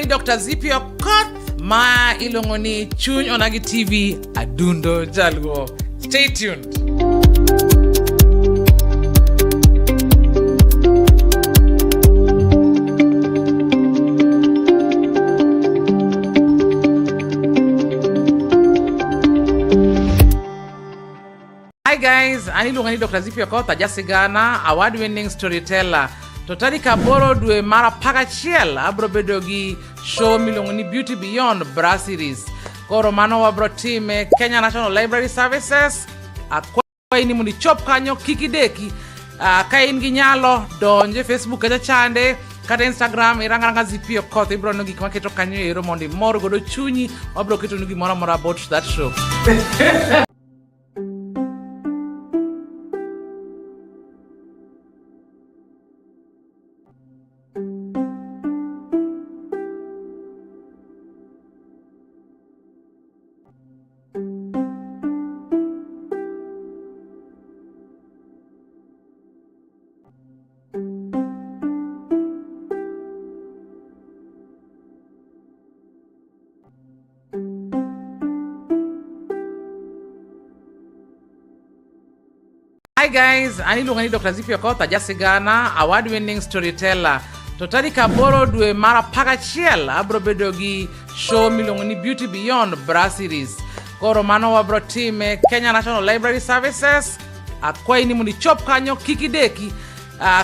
ni Dr. Zippy Okoth ma iluongo ni Chuny Onagi TV Adundo Jaluo. Stay tuned. Hi guys, an iluonga ni Dr. Zippy Okoth, ajasigana, award winning storyteller. To tarik 8 dwe mar 11 abro bedo gi show miluongo ni Beauty Beyond Bra Series. Koro mano wabro time Kenya National Library Services. Akwayi ni mondo ichop kanyo kik ideki. Ka in gi nyalo donj e Facebook kacha chande kata Instagram irang aranga Zippy Okoth ibro neno gik maketo kanyo ero mondo imor godo chunyi wabro ketonu gimoro amora about that show. Hi guys, an iluonga ni Dr. Zippy Okoth, ajasigana, award winning storyteller. To tarik 8 dwe mar 11 abro bedo gi show miluongo ni Beauty Beyond Bra Series. Koro mano wabro time Kenya National Library Services. Akwayi ni mondo ichop kanyo kik ideki.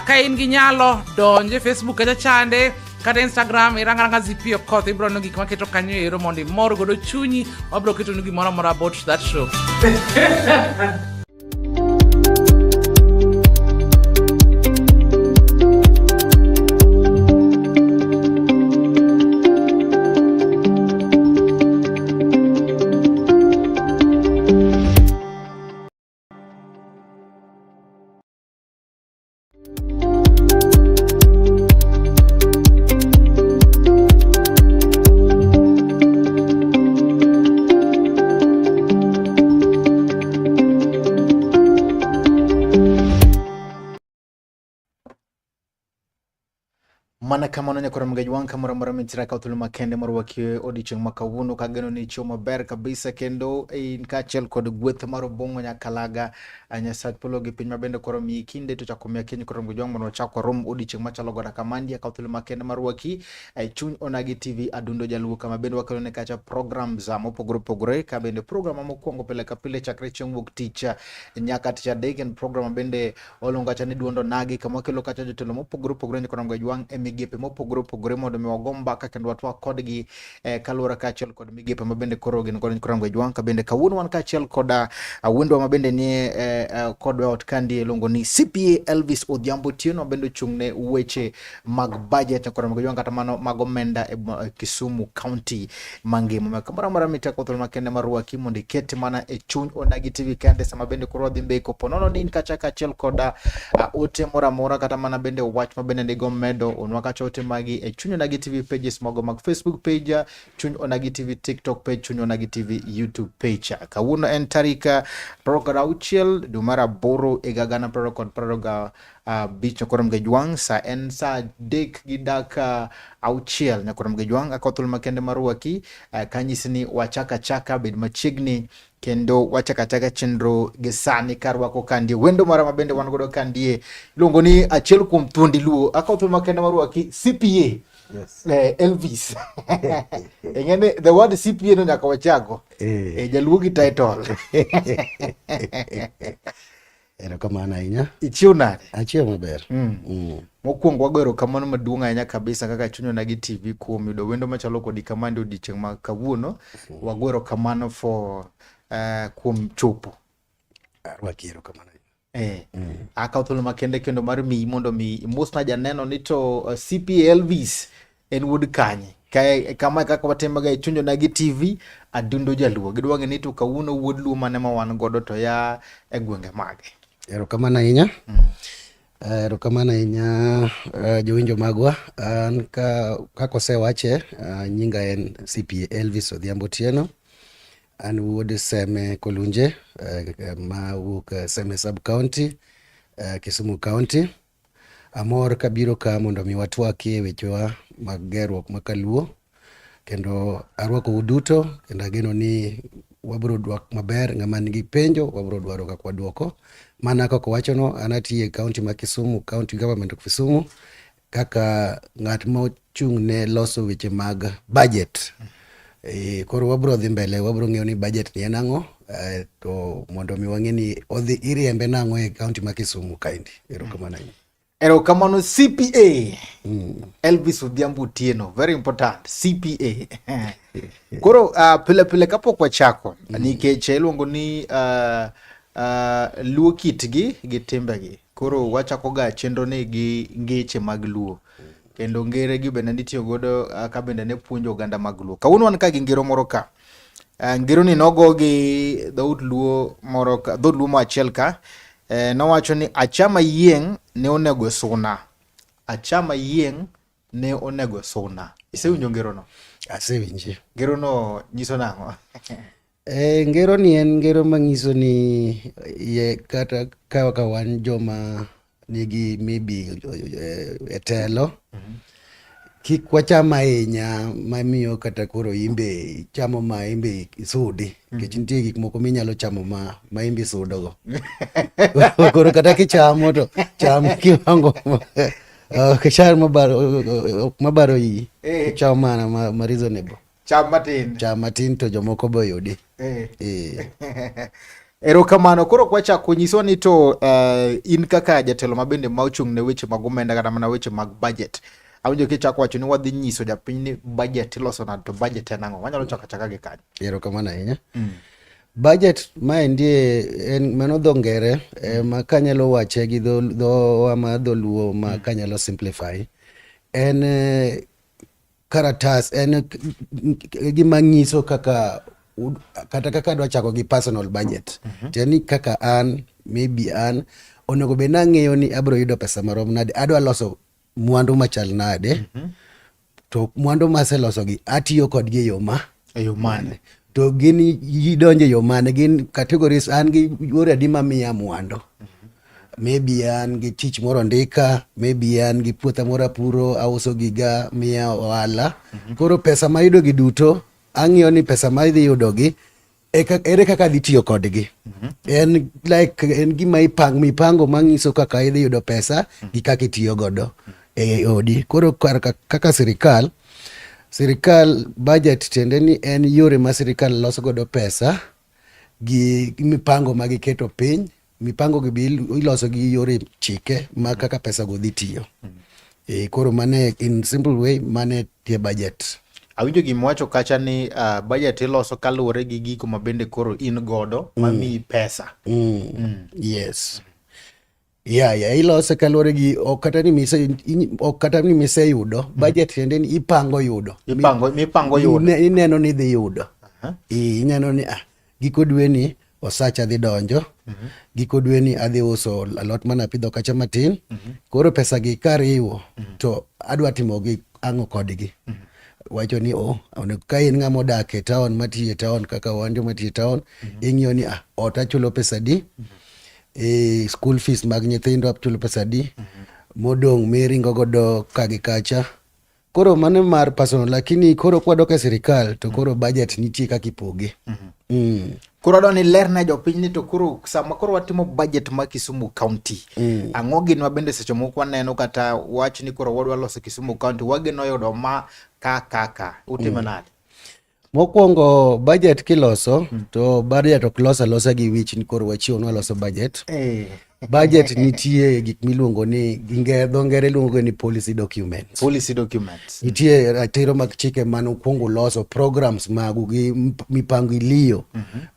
Ka in gi nyalo donj e Facebook kacha chande kata Instagram irang aranga Zippy Okoth ibro neno gik maketo kanyo ero mondo imor godo chunyi wabro ketonu gimoro amora about that show. Mana kamano nyakora mgaj wang' kamoro amora mintiere akawo thuolo makende mar rwaki e odiechieng' ma kawuono kageno ni ichiew maber kabisa kendo in kaachiel kod gweth mar Obong'o Nyakalaga Nyasach polo gi piny mabende koro miyi kinde to chako miya keny koro mgaj wang' mondo wachak warom odiechieng' machalo goda kamandi akawo thuolo makende mar rwaki e Chuny Onagi TV Adundo Jaluo kama bende wakelo ne kacha programs mopogore opogore ka bende program mokwongo pile ka pile chakre chieng' wuok tich nyaka tich adek en program mabende Waluongo kacha ni duond onagi kama wakelo kacha jotelo mopogore opogore nyikwa Ramogi Ajwang' e migepe mopogore opogore mondo mi wago mbaka kendo watwak kodgi eh, kaluwore kaachiel kod migepe ma bende koro gin godo nyikwa Ramogi Ajwang' ka bende kawuono wan kaachiel kod ah, wendwa ma bende nie eh, eh, kodwa e ot kandi iluongo ni CPA Elvis Odhiambo Otieno ma bende ochung' ne weche mag budget nyikwa Ramogi Ajwang' kata mano mag omenda e Kisumu County mangima. Ma kamoro amora miteko thuolo makende mar rwaki mondo iket mana e chuny Onagi TV kende sama bende koro wadhi mbeko ponono ni in kacha kaachiel koda uh, ote moro amora kata mana bende wach ma bende ndigo medo onwa kacha ote magi e chuny Onagi TV pages mogo mag Facebook page, chuny Onagi TV TikTok page, chuny Onagi TV YouTube page. Kawuono en tarik 26 dwe mar 8 higa gana prariyo kod prariyo ga abich nyakwar Mgejwang' sa en sa 3 gi dakika 6 nyakwar Mgejwang' akawo thuolo makende mar rwaki kanyisi ni wachak achaka bed machiegni kendo wachak achaka chenro gi sani karwako kandie wendo mara ma bende wan godo kandie iluongo ni achiel kuom thuondi luo akawo thuolo makende mar rwaki CPA Yes. Elvis ing'eni the word CPA no nyaka wachago jaluo gi title Erokamano ahinya. Ichiew nade? Achiew maber. Mokwongo wago erokamano maduong' ahinya kabisa kaka Chuny Onagi TV kuom yudo wendo machalo kodi kamandi odiechieng' ma kawuono. Wago erokamano for kuom chopo. Arwaki erokamano. Akawo thuolo makende kendo mar miyi mondo mi imosna janeno ni to CPA Elvis en wuod kanye. Kae kama kaka watimoga e Chuny Onagi TV Adundo Jaluo. Gidwa ng'e ni to kawuono wuod Luo mane ma wan godo to ya e gwenge mage. Erokamano ahinya. Erokamano ahinya jowinjo magwa. An ka kaka osewache, nyinga en CPA Elvis Odhiambo Otieno. An wuod Seme Kolunje ma wuok Seme Sub County, Kisumu County. Amor kabiro ka mondo mi watwakie wechewa mag gerruok ma kaluo. Kendo arwakou duto kendo ageno ni wabiro dwak maber ng'ama nigi penjo wabiro dwaro kaka waduoko. Mana kaka owachono, an atiyo e county ma Kisumu, county government of Kisumu kaka ng'at ma ochung' ne loso weche mag budget. Koro wabiro dhi mbele, wabiro ng'eyo ni budget ni en ang'o to mondo mi wang'e ni odhi iriembe nang'o e county ma Kisumu kaendi. Erokamano ahinya. Erokamano CPA. Elvis Odhiambo Otieno, very important. CPA. Koro pile pile kapok wachako nikech iluongo ni Luo kitgi gi timbegi. Koro wachako ga chenro ni gi ngeche mag Luo. Kendo ngere gi bende nitiyo godo ka bende ne puonjo oganda mag Luo. Kawuono wan ka gi ngero moro ka. Ngero ni nogo gi dhout Luo moro ka, dhout Luo mo achiel ka. Nowacho ni achama yieng' ne onego suna. Achama yieng' ne onego suna. Isewinjo ngerono? Asewinje. Ngerono nyiso nang'o? Ngero ni en ngero manyiso ni ye, kata ka wan joma nigi maybe e telo kik wacham ahinya mamiyo kata koro imbe ichamo ma imbe isudi nikech nitie gik moko minyalo chamo ma imbe isudogo. Koro kata kichamo to cham kiwango ok cham mabaro ok mabaro iyi. Cham mana ma reasonable. Cham matin. Cham matin to jomoko be oyudi. Erokamano. Koro kwachako nyiswa ni to in kaka jatelo ma bende ma ochung' ne weche mag omenda kata mana weche mag budget. Awinjo kichako wacho ni wadhi nyiso japiny ni budget iloso nade to budget en ang'o? Wanyalo chako achaka gi kanyo. Erokamano ahinya. Budget maendi en mano dho ngere ma kanyalo wache gi dhowa ma dholuo ma kanyalo simplify en karatas en gima nyiso kaka kata kaka adwa chako gi personal budget. Tiende ni kaka an maybe an onego bed ni ang'eyo ni abiro yudo pesa marom nade, adwa loso mwandu machal nade, to mwandu maseloso gi atiyo kodgi e yo ma E yo mane? To gin gidonjo e yo mane, gin categories an gi yore adi mamiya mwandu. Maybe an gi tich moro ndika, maybe an gi puotha moro apuro, auso giga, miya ohala. Koro pesa mayudo gi duto, ang'iyo ni pesa ma idhi yudo gi, ere kaka adhi tiyo kodgi. En like en gima mipango manyiso kaka idhi yudo pesa gi kaka itiyo godo e odi. Koro kaka sirikal, sirikal budget tiende ni en yore ma sirikal loso godo pesa gi mipango ma giketo piny. Mipango gi be iloso gi yore chike ma kaka pesa go dhi tiyo. Koro mane in simple way mane tie budget. Awinjo gima wacho kacha ni budget iloso kaluwore gi gigo ma bende koro in godo mamiyi pesa. Yes. Yeah, ilose kaluwore gi ok kata ni mise ok kata ni miseyudo. Budget tiende ni ipango yudo. Ipango, mipango yudo. Ineno ni idhi yudo. Ineno ni giko dwe ni osacha dhi donjo. Giko dwe ni adhi uso alot mana apidho kacha matin. Koro pesa gi kariwo to adwa timo gi ang'o kodgi. Wacho ni onego ka in ng'ama odak e town matiyo e town kaka wan joma tiyo e town, ing'iyo ni ot achulo pesa di, school fees mag nyithindo achulo pesa di, modong' miringo godo ka gi kacha. Koro mano mar personal, lakini koro kwadok e sirikal to koro budget nitie kaka ipoge. Koro adwa ni ler ne jopiny ni to koro sama koro watimo budget ma Kisumu County, ang'o gin ma bende seche moko waneno kata wach ni koro wadwa loso Kisumu County, wageno yudo ma ka ka ka. Utimo nade? Mokwongo budget kiloso to budget ok los alosa gi wich ni koro wachiew ni waloso budget. Budget nitie gik miluongo ni dho ngere luongo ni policy documents. Policy documents. Nitie ratiro mag chike mane ukwongo loso programs magu gi mipangilio.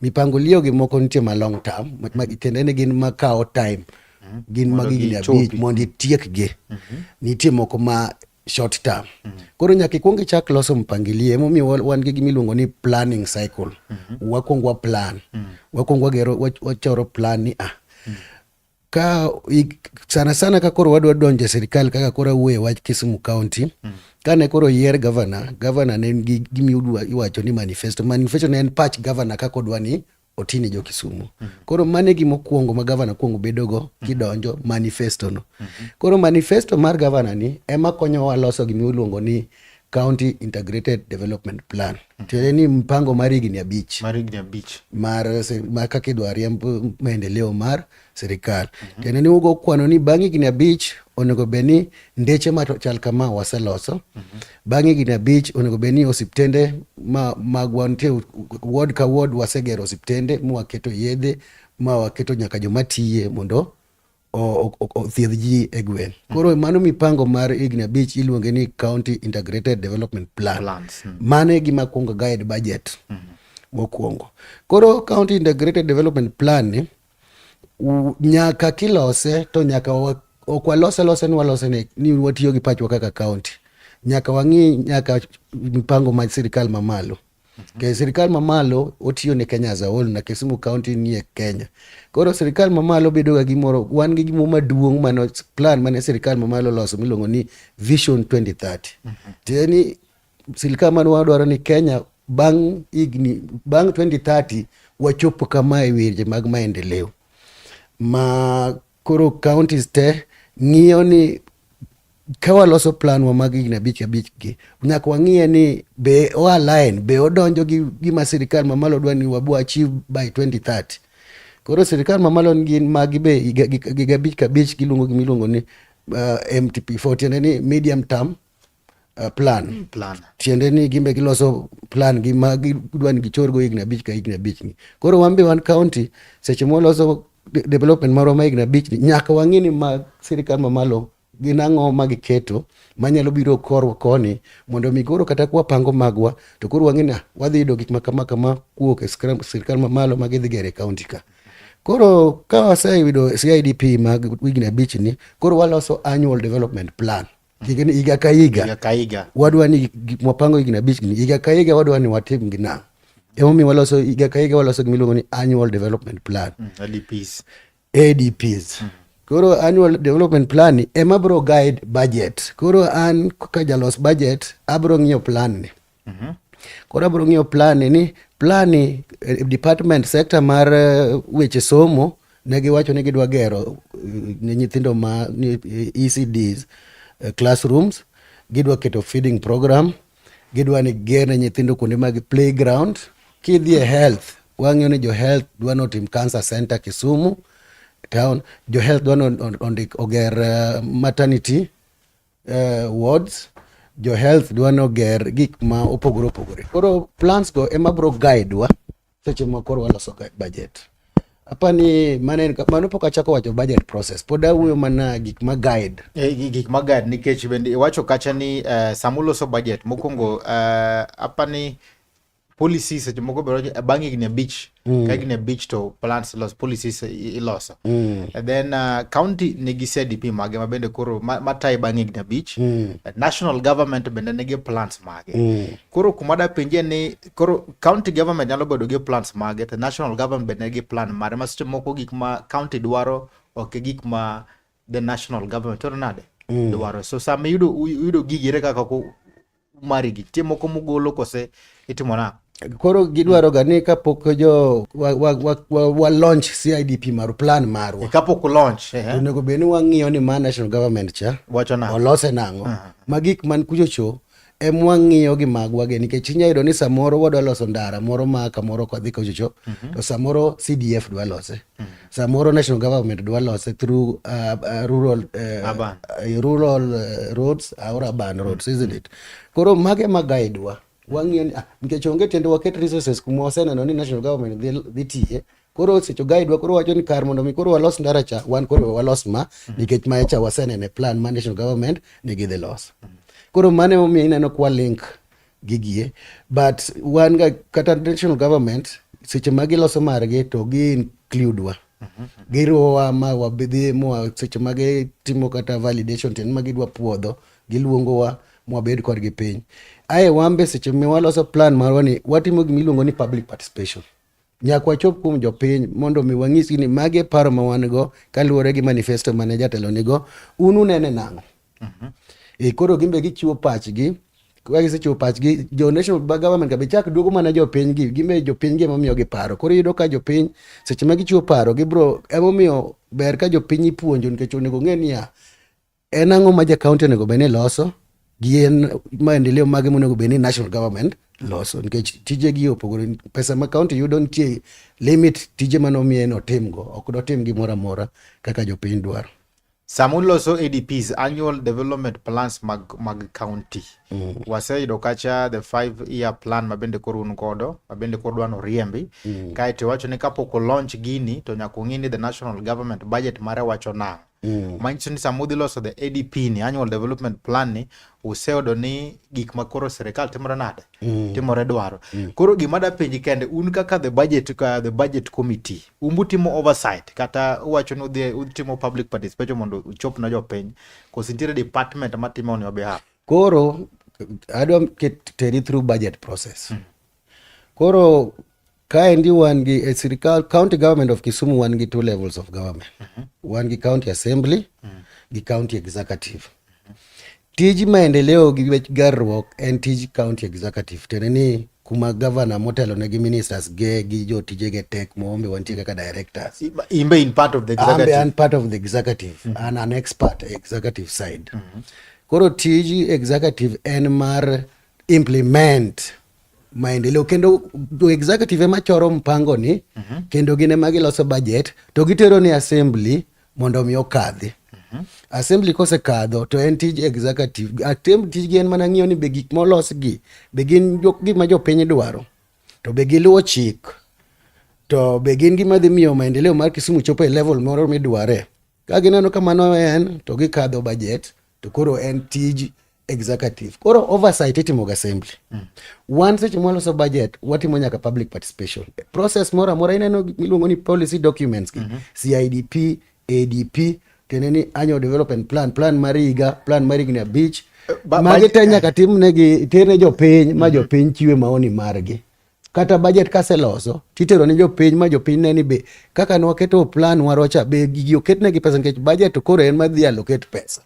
Mipangilio gi moko nitie ma long term, tiende ni gin makawo time. Gin mag higni 5 mondo itiekgi. Nitie moko ma short term. Koro nyaka ikuong ichak loso mpangilio, emomiyo wan gi gima iluongo ni planning cycle. Wakuong wa plan. Wakuong wagero, wachoro plan ni ka sana sana ka koro wadwa donjo e sirikal kaka koro awuoyo e wach Kisumu County, kane koro yier governor, governor ne nigi gima iwacho ni manifesto. Manifesto ne en pach governor kaka odwa ni otine jo Kisumu. Koro mano e gima okwongo ma governor kuongo bedogo kidonjo manifesto no. Koro manifesto mar governor ni ema konyowa loso gima iluongo ni County Integrated Development Plan. Tiende ni mpango mar higni 5. Mar higni 5. Mar kaka idwa riemb maendeleo mar sirikal. Tiende ni ugo kwano ni bang' higni 5 onego bed ni ndeche machal kama waseloso. Bang' higni 5 onego bed ni osiptende ma magwa nitie ward ka ward wasegero osiptende mwaketo yedhe ma waketo nyaka joma tiye mondo othiedh ji e gweng'. Koro mano mipango mar higni 5 iluonge ni County Integrated Development Plan. Plans. Mano e gima kuongo guide budget mokwongo. Koro County Integrated Development Plan ni nyaka kilose to nyaka ok walose lose ni walose ni watiyo gi pachwa kaka county. Nyaka wang'i nyaka mipango mag sirikal mamalo. Ke sirikal mamalo otiyo ne Kenya as a whole na Kisumu County nie Kenya. Koro sirikal mamalo bedo ga gimoro, wan gi gimoro maduong' mane plan mane sirikal mamalo oloso miluongo ni Vision 2030. Tiende ni sirikal mane wadwaro ni Kenya bang' higni bang' 2030 wachopo kama e weche mag maendeleo. Ma koro counties te ng'iyo ni ka waloso plan wa mag higni 5 5 gi, nyaka wang'iye ni be o align, be odonjo gi gima sirikal mamalo dwa ni wabo achieve by 2030. Koro sirikal mamalo gin magi be higa 5 ka 5 giluongo gima iluongo ni MTP4, tiende ni medium term plan. Plan. Tiende ni gimbe giloso plan gi ma gidwa ni gichorgo higni 5 ka higni 5 ni. Koro wan be wan county seche mwaloso development marwa ma higni 5 ni nyaka wang'i ni ma sirikal mamalo gin ang'o ma giketo manyalo biro korwa koni mondo mi koro kata kwapango magwa to koro wang'e ni wadhi yudo gik ma kama kama kuwuok e sirikal mamalo ma gidhi gero e county ka. Koro ka waseyudo CIDP mag higni 5 ni, koro waloso annual development plan. Higni higa ka higa. Higa ka higa. Wadwa ni gik mwapango higni 5 ni higa ka higa wadwa ni watim gi nang'o. Emomiyo waloso higa ka higa waloso gima iluongo ni annual development plan. ADPs. ADPs. Koro annual development plan ni ema bro guide budget. Koro an kaka jalos budget abro ng'iyo plan ni. Koro abro ng'iyo plan ni plan ni department sector mar weche somo ne giwacho ni gidwa gero ne nyithindo ma ni ECDs classrooms, gidwa keto feeding program, gidwa ni ger ne nyithindo kuonde mag playground. Kidhi e health, wang'iyo ni jo health dwa ni otim cancer center Kisumu town, jo health dwa ni ondik oger maternity wards, jo health dwa ni oger gik ma opogore opogore. Koro plans go ema bro guide wa seche ma koro waloso budget. Apani mano pok achako wacho budget process, pod awuoyo mana gik ma guide. Gik ma guide nikech bende iwacho kacha ni sama uloso budget mokwongo apani policies seche moko bero bang' higni 5 ka higni 5 to plans los policies iloso. And then county nigi CIDP mage ma bende koro matayi bang' higni 5. National government bende nigi plans mage. Koro kuma da penje ni koro county government nyalo bedo gi plans mage to national government bende nigi plan mare ma seche moko gik ma county dwaro ok e gik ma the national government to nade dwaro. So sama iyudo gigi ere kaka mari gi nitie moko mugolo kose itimo nang'o? Koro gidwaro ga ni kapok jo wa launch CIDP mar plan marwa. Kapok launch, Onego bed ni wang'iyo ni ma national government cha wacho nang'o? Olose nang'o? Ma gik man kucho cho em wang'iyo gi magwa gi nikech inya yudo ni samoro wadwa loso ndara moro ma kamoro kodhi kucho cho to samoro CDF dwa lose. Samoro national government dwa lose through rural Urban. Rural roads or urban roads, isn't it? Koro mage ma guide wa. Wang'iyo ni nikech onge tiende waket resources kuma waseneno ni national government dhi tiye. Koro seche guide wa koro wacho ni kar mondo mi koro walos ndara cha wan koro walos ma nikech ma cha wasenene plan ma national government ni gidhi loso. Koro mano emomiyo ineno kwa link gigie but wan ga kata national government seche ma giloso margi to gi include wa. Giriwowa ma wabidhi mwa seche ma gitimo kata validation tiende ma gidwa puodho giluongowa mwabed kodgi piny. Ae wan be seche ma waloso plan marwa ni watimo gima iluongo ni public participation. Nyaka wachop kuom jopiny mondo mi wanyisgi ni magi e paro ma wan go kaluwore gi manifesto mane jatelo nigo, un unene nang'o? Koro gin be gichiwo pachgi, ka gisechiwo pachgi, jo national government ka be chak duogo mana jopiny gi, gin be jopiny gi ema miyogi paro. Koro iyudo ka jopiny seche ma gichiwo paro, gibro, emomiyo ber ka jopiny ipuonjo nikech onego ong'e niya, en ang'o ma ja county onego bed ni loso, Gin maendeleo mage monego bed ni national government loso nikech tijegi opogore. Pesa ma county yudo nitie limit tije manomiye notimgo, ok dotim gimoro amora kaka jopiny dwaro. Sama uloso ADPs, annual development plans mag county, waseyudo kacha the 5 year plan mabende koro un godo, mabende koro dwa noriembi. Kaeto iwacho ni kapok olaunch gini to nyaka ung'i ni the national government budget mare wacho nang'o. Manyiso ni sama udhi loso the ADP ni, annual development plan ni, useyudo ni gik ma koro sirikal timore nade, timore dwaro. Koro gima da penji kende, un kaka the budget committee, un butimo oversight kata uwacho ni udhi utimo public participation mondo uchop ne jopiny, koso nitiere department matimo on your behalf? Koro adwa teri through budget process. Koro kaendi wan gi e sirikal county government of Kisumu, wan gi two levels of government. Wan gi county assembly gi county executive. Tij maendeleo gi wech gerruok en tij county executive, tiende ni kuma governor motelo ne gi ministers ge gi jotijege tek moombe wantie kaka directors. Imbe in part of the Ambe executive? An part of the executive. An an expert e executive side. Koro tij executive en mar implement maendeleo, kendo jo executive ema choro mpango ni, kendo gin ema giloso budget to gitero ni assembly mondo mi okadhi. Assembly kosekadho to en tij executive atem tijgi en mana ng'iyo ni be gik molos gi be gin gima jopiny dwaro, to be giluwo chik, to be gin gima dhi miyo maendeleo mar Kisumu chopo e level moro midware. Ka gineno kamano en to gikadho budget, to koro en tij executive. Koro oversight itimo ga assembly. Wan seche mwaloso budget watimo nyaka public participation process moro amora. Ineno gik miluongo ni policy documents gi, CIDP, ADP, tiende ni annual development plan, plan mar higa, plan mar higni 5. Magi te nyaka timnegi, terne jopiny ma jopiny chiwe maoni margi. Kata budget kaseloso titero ne jopiny ma jopiny ne ni be kaka nwaketo plan warwa cha, be gigi oketnegi pesa, nikech budget to koro en madhi allocate pesa.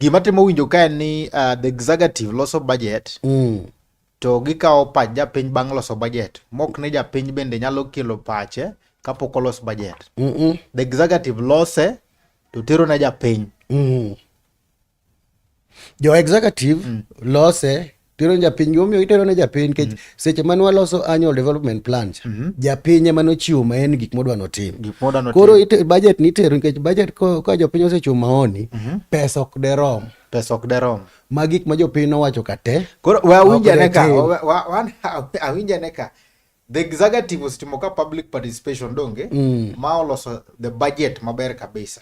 Gima timo winjo ka en ni the executive loso budget to gikawo pach japiny bang' loso budget, mok ni japiny bende nyalo kelo pache kapok olos budget. The executive lose to tero ne japiny. Jo executive lose, tero ne japiny. Gimomiyo itero ne japiny, nikech seche mane waloso annual development plan cha, japiny ema nochiwo ma en gik modwa notim. Gik modwa notim. Koro budget nitero nikech budget ka jopiny osechiwo maoni, pesa ok derom. Pesa ok derom. Ma gik ma jopiny nowacho ka te Koro we awinj ane ka ok detim. Awinj ane ka the executive osetimo ka public participation donge ma oloso the budget maber kabisa,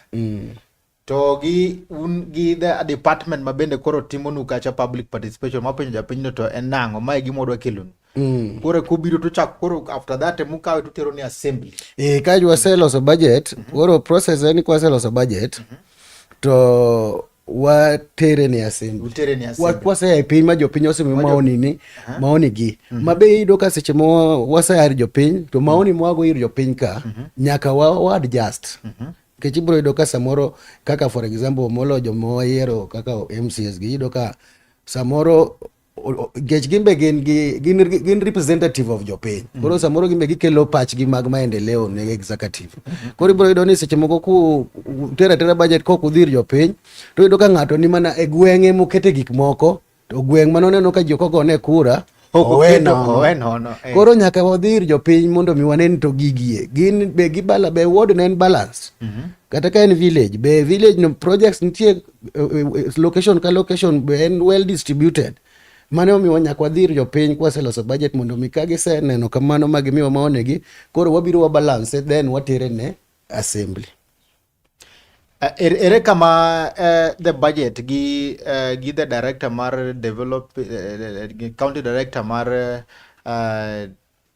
to gi un gi the department ma bende koro timonu kacha public participation mapenjo japiny no to en nang'o mae gima wadwa kelonu. Koro kobiro to chak koro after that emukawe to tero ni assembly. E, ka waseloso budget, koro process en ni kwaseloso budget to watere ne assembly. Utere ni assembly. Kwasea e piny ma jopiny osemiyo maoni ni maoni gi ma be iyudo ka seche ma wasea ir jopiny to maoni mwago ir jopiny ka nyaka wa adjust, nikech ibiro yudo ka samoro kaka for example molo joma wayiero kaka MCAs gi, iyudo ka samoro nikech gin be gin representative of jopiny, koro samoro gin be gikelo pachgi mag maendeleo ne executive. Koro ibiro yudo ni seche moko ku tero atera budget kok udhi ir jopiny, to iyudo ka ng'ato ni mana e gweng'e mokete gik moko, to gweng' manoneno ka ji ok ogone kura Ok owe nono. Owe nono. Koro nyaka wadhi ir jopiny mondo mi wane ni to gigie gin be gibala be ward ne en balance, kata ka en village, be village no projects nitie location ka location be en well distributed. Mano omiyo nyaka wadhi ir jopiny kwaseloso budget mondo mi ka giseneno kamano ma gimiwa maonegi, koro wabiro wa balance, then watere ne assembly. Ere kama the budget gi the director mar develop gi county director mar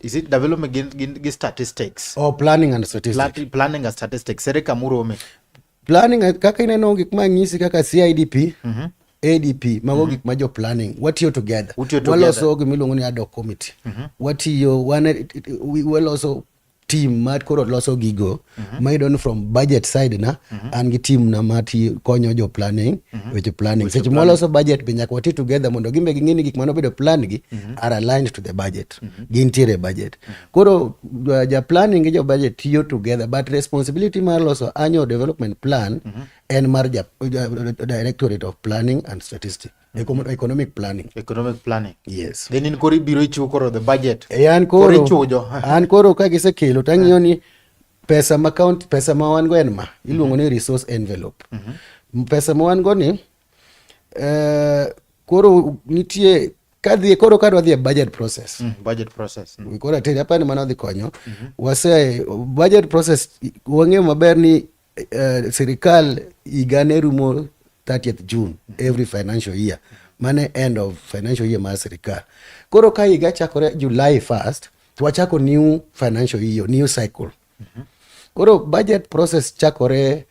is it development gi statistics? Or planning and statistics. Planning and statistics, ere kama urome? Planning, kaka ineno gik ma nyisi kaka CIDP, ADP, mago gik ma jo planning watiyo together. Utiyo together. Waloso gima iluongo ni ad hoc committee. Watiyo wan waloso team mar koro loso gigo ma iyudo ni from budget side na an gi team na ma konyo jo planning weche planning. Seche ma waloso budget be nyaka wati together mondo gin be ging'e ni gik mane obedo plan gi are aligned to the budget, gintiere e budget. Koro ja planning gi jo budget tiyo together, but responsibility mar loso annual development plan en mar ja directorate of planning and statistics. Economic planning. Economic planning. Yes. Then in koro ibiro ichiwo koro the budget. E an Koro koro ichujo. An koro ka gisekelo to ang'iyo ni pesa ma county, pesa ma wan go en ma iluongo ni resource envelope. Pesa ma wan go ni koro nitie kadhi koro kadwa dhi e budget process. Budget process. Koro ateri apani mano dhi konyo. Wase budget process, wang'eyo maber ni sirikal higa ne rumo 30th June every financial year. Mane end of financial year mar sirikal. Koro ka higa chakore July 1st, to wachako new financial year, new cycle. Koro budget process chakore,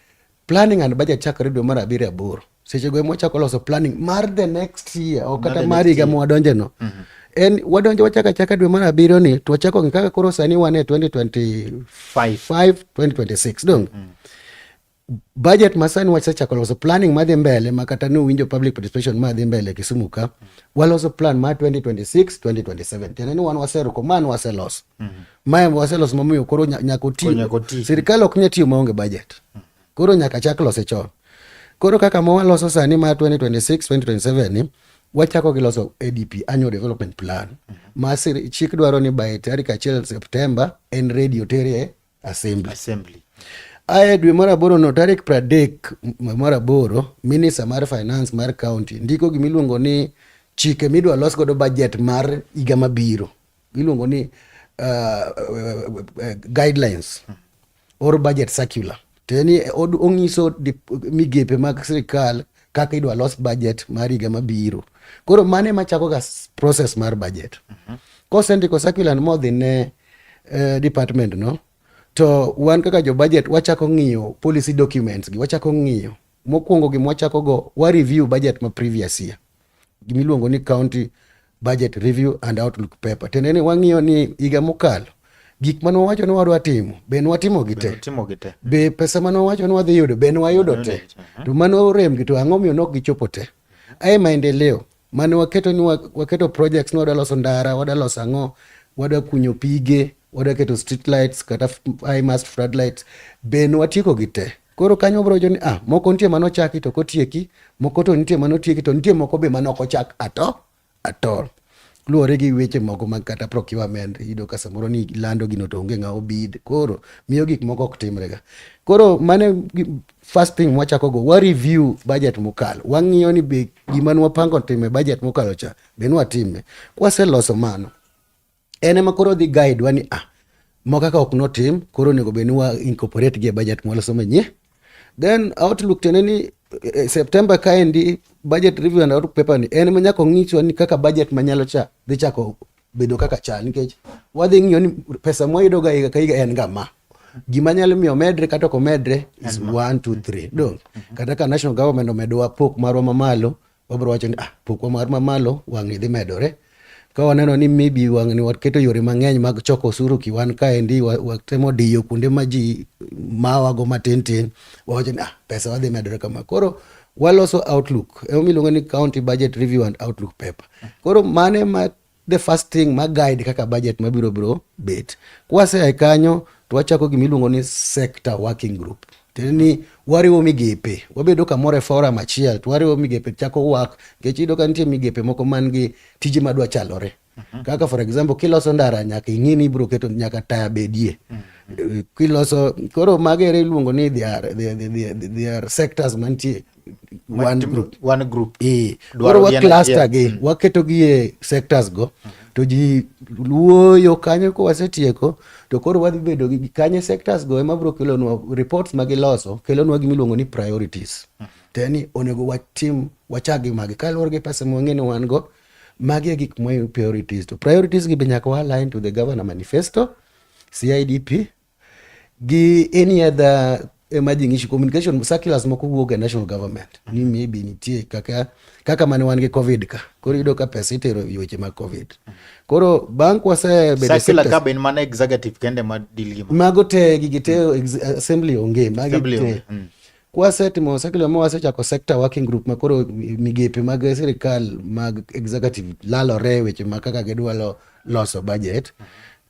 planning and budget chakore dwe mar abiriyo, aboro. Seche go ema wachako loso planning mar the next year, ok kata mar higa mwadonje no. En wadonjo, wachako achaka dwe mar abiriyo ni to wachako ng'i kaka koro sani wan e 2025 2026 dong. Budget ma sani wasechako loso planning madhi mbele, ma kata ne uwinjo public participation madhi mbele Kisumu ka, waloso plan mar 2026 2027, tiende ni wan waseruko man waseloso mae, waseloso momiyo koro nyaka oti. Koro nyaka oti. Sirikal ok nyal tiyo maonge budget, koro nyaka chak lose chon. Koro kaka ma waloso sani mar 2026 2027 ni, wachako gi loso ADP, annual development plan, ma chik dwaro ni by tarik 1 September en ready otere assembly. Assembly. Ae dwe mar aboro no, tarik 30 mar aboro, minister mar finance mar county ndiko gimiluongo ni chike midwa los godo budget mar higa mabiro, iluongo ni guidelines or budget circular. Tiende ni ong'iso migepe mag sirikal kaka idwa los budget mar higa mabiro. Koro mano ema chako ga process mar budget. Kosendiko circular no modhi ne department no, to wan kaka jo budget wachako ng'iyo policy documents gi. Wachako ng'iyo mokwongo, gima wachako go, wa review budget ma previous year, gimiluongo ni county budget review and outlook paper. Tiende ni wang'iyo ni higa mokalo gik mane wawacho ni wadwa timo, be nwatimo gi te? Timo gi te. Be pesa mane wawacho ni wadhi yudo, be nwayudo te? To mano orem gi, to ang'o miyo nok gichopo te? Ae maendeleo mane waketo ni waketo projects ni wadwa loso ndara, wadwa loso ang'o, wadwa kunyo pige, wadwa keto street lights kata high mast floodlights, be nwatieko gi te? Koro kanyo wabro wacho ni ah, moko nitie manochaki to ok otieki, moko to nitie manotieki, to nitie moko be manok ochak at all, luwore gi weche moko mag kata procurement. Iyudo ka samoro ni lando gino to onge ng'awo bid, koro miyo gik moko ok timre ga. Koro mano first thing mwachako go, wa review budget mokalo, wang'iyo ni be gima nwapango timo e budget mokalo cha be nwatime. Kwaseloso mano, en ema koro dhi guide wa ni ah, moko kaka ok notim, koro onego bed ni wa incorporate gi e budget mwaloso manyien. Then outlook, tiende ni September kaendi, budget review and outlook paper ni en ema nyaka ong'iswa ni kaka budget manyalo cha dhi chako bedo kaka chal, nikech wadhi ng'iyo ni pesa mwayudo ga higa ka higa en ga ma, gima nyalo miyo omedre kata ok omedre is 1 2 3 dong. Kata ka national government omedowa pok marwa mamalo, wabro wacho ni ah, pokwa mar mamalo wang'ni dhi medore. Ka waneno ni maybe wang'ni waketo yore mang'eny mag choko osuru kiwan kaendi, watemo diyo kuonde ma ji mawago matin tin, wawacho ni ah, pesa wadhi medore kama. Koro waloso outlook, emomiyo iluongo ni county budget review and outlook paper. Koro mane ma the first thing ma guide kaka budget mabiro biro bet. Kwasea kanyo to wachako gimiluongo ni sector working group. Tiende ni wariwo migepe, wabedo kamoro e forum achiel to wariwo migepe chako work, nikech iyudo ka nitie migepe moko man gi tije madwa chalore. Kaka for example, kiloso ndara nyaka ing'i ni ibiro keto nyaka taya bedie. Kiloso koro mago ere iluongo ni they are sectors mantie one group. One group. Koro wa cluster gi, waketo gi e sectors go to ji wuoyo kanyo. Ko wasetieko to koro wadhi bedo gi kanye sectors go ema biro kelonwa reports ma giloso, kelonwa gimiluongo ni priorities. Teni onego watim, wachak gi magi kaluwore gi pesa mwang'e ni wan go. Magi e gik mwa priorities, to priorities gi be nyaka wa align to the governor manifesto, CIDP gi any other emerging issue, communication circulars moko wuok e national government ni maybe nitie kaka mane wan gi COVID ka. Koro iyudo ka pesa itero e weche mag COVID. Koro bang' kwasebedo circular ka be en mana executive kende ma deal gi mago te, gigi te assembly onge magi Assembly te. onge. Kwasetimo circular ma wasechako sector working group, ma koro migepe mag sirikal mag executive lalore weche ma kaka gidwaro loso budget,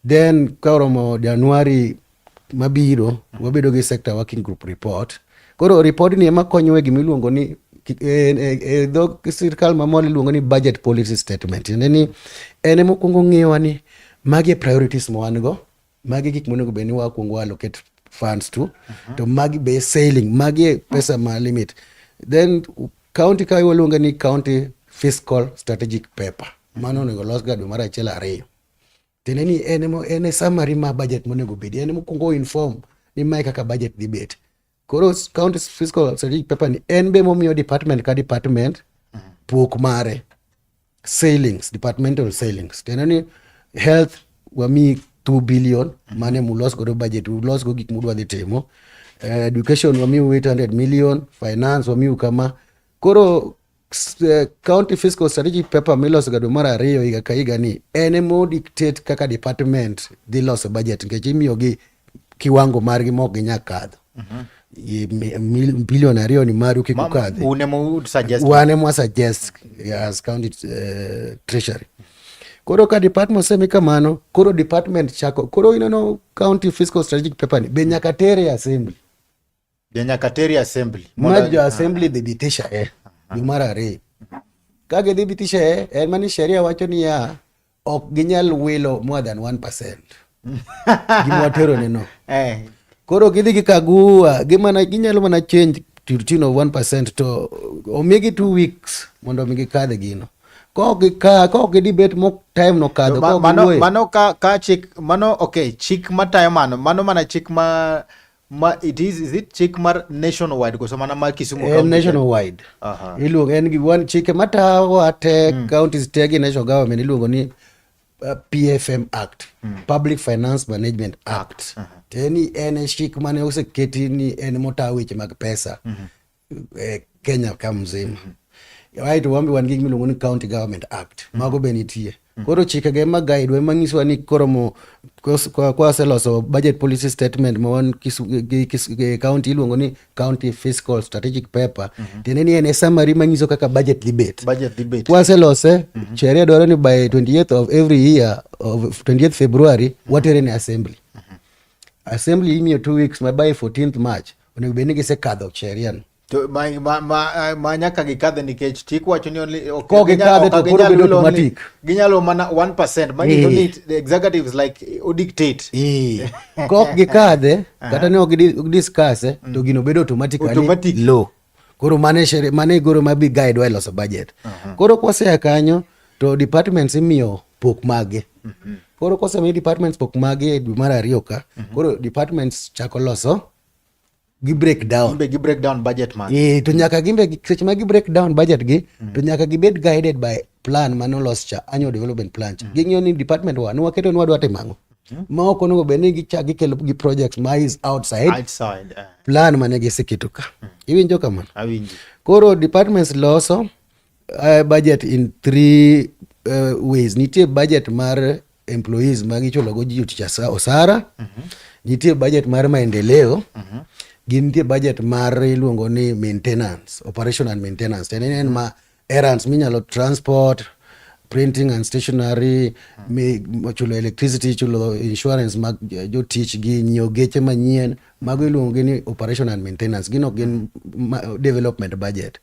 then ka oromo January mabiro wabedo gi sector working group report. Koro report ni ema konyowa e gimiluongo ni E dhog sirkal mamol iluongo ni budget policy statement. Tiende ni en ema okwongo ng'iyowa ni magi e priorities ma wan go, magi gik monego bed ni wakwongo allocate funds to, to magi be ceiling, magi e pesa ma limit. Then county ka waluonge ni county fiscal strategic paper. Mano onego los ga dwe mar achiel ariyo. Tiende ni en e summary mar budget monego bedi. En mokwongo inform ni mae kaka budget dhi bet. Koro county fiscal strategic paper ni en be momiyo department ka department pok mare. Ceilings, departmental ceilings. Tiende ni health wamiyi 2 billion mane mulos godo budget, ulos go gik mudwa dhi timo. Education wamiu 800 million, finance wamiu kama. Koro county fiscal strategic paper miloso ga dwe mar ariyo higa ka higa ni en ema dictate kaka department dhi loso budget nikech imiyogi kiwango margi ma ok ginyal kadho. Bilion 2 ni maru kik ukadhi. Un ema ud suggest. Wan ema suggest as county treasury. Koro ka department osemi kamano, koro department chako. Koro ineno county fiscal strategic paper ni be nyaka tere e assembly. Jo nyaka teri assembly. Ma jo assembly dhi pitisha e dwe mar ariyo. Ka gidhi pitisha e, en mani sheria wacho niya, ok ginyal wilo more than 1% gima watero ne no. Koro gidhi gikagua, gimana ginyalo mana change to the tune of 1% to omigi 2 weeks mondo mi gikadhe gino. Kok gika, kok gidibet mok time no kadho, kok mano giwuoye. Mano ka chik mano, okay, chik matayo mano mano mana chik ma it is it chik mar nationwide koso mana mar Kisumu En County? Nationwide. Iluongo en gi wan chike matawa te counties te gi national government iluongo ni PFM Act, Public Finance Management Act. To en ni en e chik mane oseketi ni en motayo weche mag pesa e Kenya ka mzima. Aeto wan be wan gi gimiluongo ni County Government Act. Mago be nitie. Koro chikego ema guide wa, ema nyisowa ni koromo kwaseloso budget policy statement ma wan gi county iluongo ni county fiscal strategic paper. Tiende ni en e summary manyiso kaka budget dhi bet. Budget dhi bet. Kwaselose, sheria dwaro ni by 28th of every year of 28th February watere ne assembly. Assembly imiyo 2 weeks ma by 14th March onego bed ni gisekadho sheria no. To ma nyaka gikadhe nikech chik wacho ni only ok Kok gikadhe ok to koro ginyal bedo wilo only- automatic. Ginyalo mana 1% manyiso ni the executives like o dictate. Kok gikadhe kata ne ok discuss to gino bedo automatically Automatic. law. Koro mane sheria mane goro ma bi guide wa e loso budget. Koro kwasea kanyo to departments imiyo pok mage. Koro kosemi departments pok mage e dwe mar ariyo ka, koro departments chako loso gi break down. Gimbe gi break down budget mag. To nyaka gimbe seche ma gi break down budget gi to nyaka gibed guided by plan manolos cha, annual development plan cha. Ging'iyo ni department wa nwaketo ni wadwa timo ang'o ma ok onego bed ni gichak gikelo gi projects ma is outside outside plan mane giseketo ka. Iwinjo kamano? Awinji. Koro departments loso budget in three ways. Nitie budget mar employees ma gichulo go ji jotich osara, nitie budget mar maendeleo, gi nitie budget mar iluongo ni maintenance, operation and maintenance. Tiende ni en ma errands minyalo transport, printing and stationery, mi chulo electricity, chulo insurance mag jotich gi nyiewo geche manyien. Mago iluongo gi ni operation and maintenance. Gin ok gin development budget.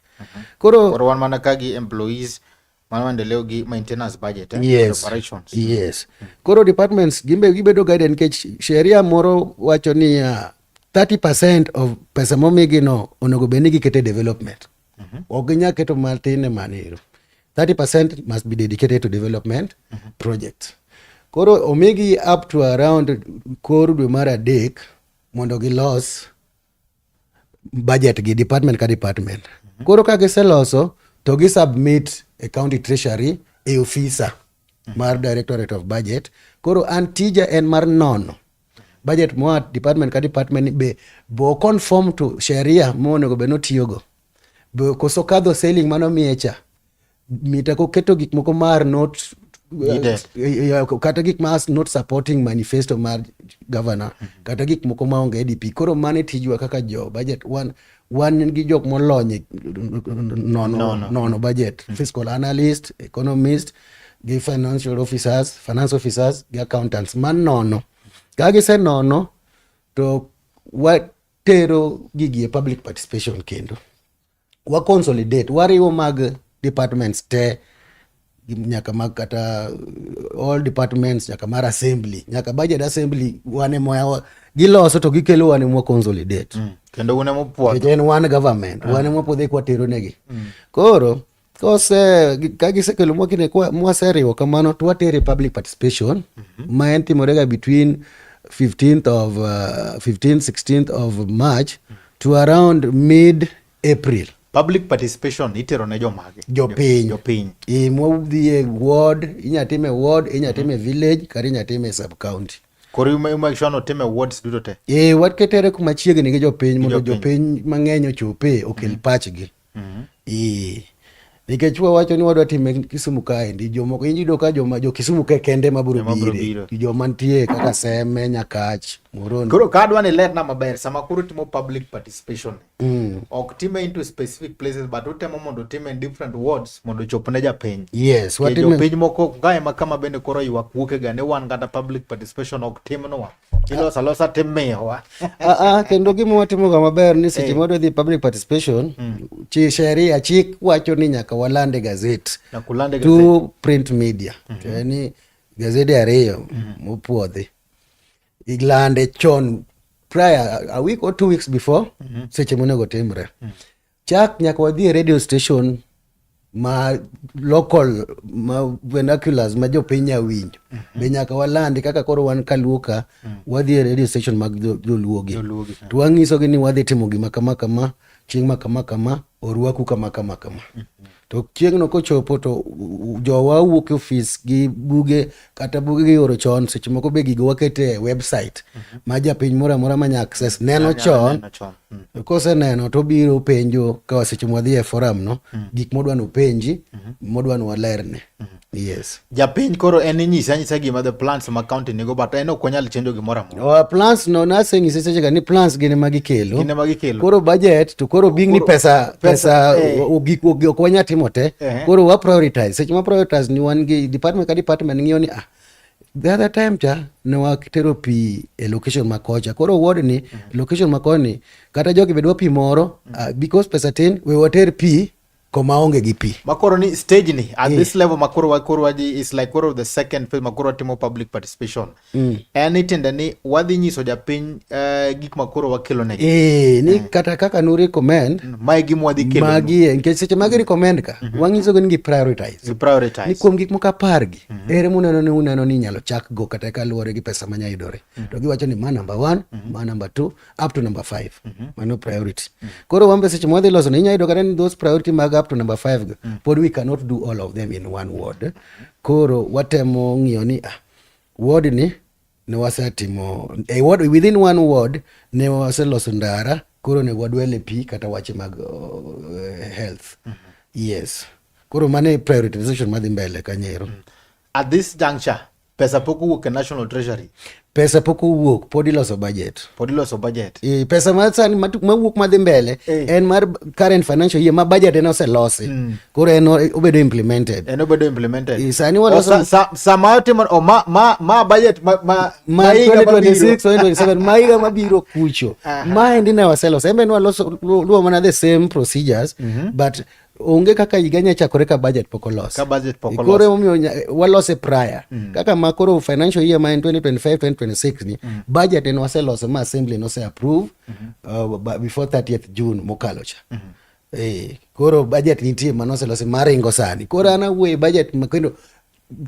Koro Koro wan mana ka gi employees mar maendeleo gi maintenance budget, eh? Yes. Operations. Yes. Koro departments gimbe gibedo guided nikech sheria moro wacho niya 30% of pesa momigi no onego bed ni giketo e development. Ok ginyal keto matin e manero. 30% must be dedicated to development projects. Koro omigi up to around kor dwe mar adek mondo gilos budget gi department ka department. Koro ka giseloso to gi submit e county treasury e ofisa mar Directorate of Budget. Koro an tija en mar nono budget moa department ka department ni be bo conform to sheria monego bed notiyogo. Be koso kadho ceiling manomiye cha mita koketo gik moko mar not Needed. Kata gik ma not supporting manifesto mar governor, kata gik moko maonge ADP. Koro mano e tijwa kaka jo budget. Wan gi jok molony e nono, Nono. Nono budget, fiscal analyst, economist gi financial officers, finance officers gi accountants manono. Ka gisenono to watero gigi e public participation kendo. Wa consolidate, wariwo mag departments te nyaka mag kata all departments, nyaka mar assembly, nyaka budget assembly wan ema giloso to gikelo, wan ema consolidate. Kendo un ema upuodho. Nikech en one government, wan ema wapuodhe kwatero negi. Koro kose ka gisekelo mwakine mwaseriwo kamano, to watere public participation ma en timorega between 15th of 15th 16th of March to around mid April. Public participation itero ne jomage? Jopiny. Jopiny. E, mwadhi e ward, inya time ward, inya time village, kata inya time sub county. Koro make sure notime wards duto te. E, waketere kuma chiegni gi jopiny mondo jopiny. Jopiny mang'eny ochope okel pachgi. E, nikech wawacho ni wadwa time Kisumu kaendi, jomoko iyudo ka joma jo Kisumu ka kende ma biro Ema biro bire, biro. Joma nitie kaka Seme, Nyakach, Muhoroni. Koro ka adwa ni lerna maber, sama koro timo public participation, ok time into specific places, but utemo mondo utime in different wards mondo ochop ne japiny. Yes, Nikech watime jopiny moko ka ema kama bende koro ywak wuok e ga ni wan kata public participation ok timnwa. Iloso alosa timiyowa. Ah, ah, kendo gima watimoga maber ni seche ma wadwa dhi public participation, chi sheria chik wacho ni nyaka waland e gazet. Nyaka uland e gazet. Two print media. To en ni gazede ariyo mopuodhi ilande chon, prior a week or 2 weeks before seche monego timre. Chak nyaka wadhi e radio station ma local, ma vernaculars, ma jopiny nya winjo be nyaka walandi. Kaka koro wan kaluo ka, wadhi e radio station mag joluogi Joluogi, to wang'isogi ni wadhi timo gima kama kama, chieng' ma kama kama, orwaku kama kama kama. To chieng'no kochopo to jowa wuok e ofis gi buge, kata buge gioro chon. Seche moko be gigo wakete e website ma japiny moro amora manya access neno chon. Neno chon. Koseneno to obiro penjo ka seche mwadhi e forum no, gik modwa nopenji, modwa ni walerne. Yes. Japiny koro en inyise anyisa gima the plans ma county nigo, but en ok onyal chenjo gimoro amora. Plans no naseng'ise seche ga ni plans gin ema gikelo. Gin ema gikelo. Koro budget to koro being ni Koro- pesa pesa, pesa, eh. gik ok wanya timo te. Koro wa prioritize. Seche ma prioritize ni wan gi department ka department ng'iyo ni, ah, the other time cha ne watero pi e location ma kocha, koro ward ni, location ma koni, kata jogi be dwa pi moro, because pesa tin, we water pi koma onge gi pi. Makoro ni stage ni at this level makoro wa koro wadhi is like koro the second phase makoro watimo public participation. En itiende ni wadhi nyiso japiny gik makoro wakelo negi. Eh, ni kata kaka nu recommend Mae gima wadhi kelo. Magi e, nikech seche magi recommend ka, wang'isogi ni gi prioritize Gi prioritize. Ni kuom gik moko 10 gi, ere muneno ni uneno ni inyalo chak go kata kaluwore gi pesa manya yudore? To giwacho ni ma number one, ma number two, up to number five, mano priority. Koro wan be seche mwadhi loso ni inya yudo kata ni those priority mag up to number five go, pod we cannot do all of them in one ward. Koro watemo ng'iyo ni, ah, ward ni ne wasetimo e ward, within one ward ne waseloso ndara, koro onego wadwel e pi kata wache mag health. Yes, koro mano e prioritization madhi mbele kanyero. At this juncture, pesa pok owuok e National Treasury. Pesa pok owuok, pod iloso budget. Pod iloso budget. E, pesa ma sani mawuok madhi mbele en mar current financial year ma budget en oselosi, koro en obedo implemented. En obedo implemented. Eh, sani waloso Sama otimo o ma budget ma ma higa mabiro. 2026 2027, ma higa mabiro kucho. Maendi ne waseloso, en be ne waloso luwo mana the same procedures, but onge kaka higa nya chakore ka budget pok olos. Ka budget pok olos. Koro emomiyo walose prior. Kaka ma koro financial year ma en 2025 2026 ni, budget en waseloso ma assembly nose approve before 30th June mokalo cha. Eh, koro budget nitie manoselosi maringo sani. Koro an awuoye budget ma kendo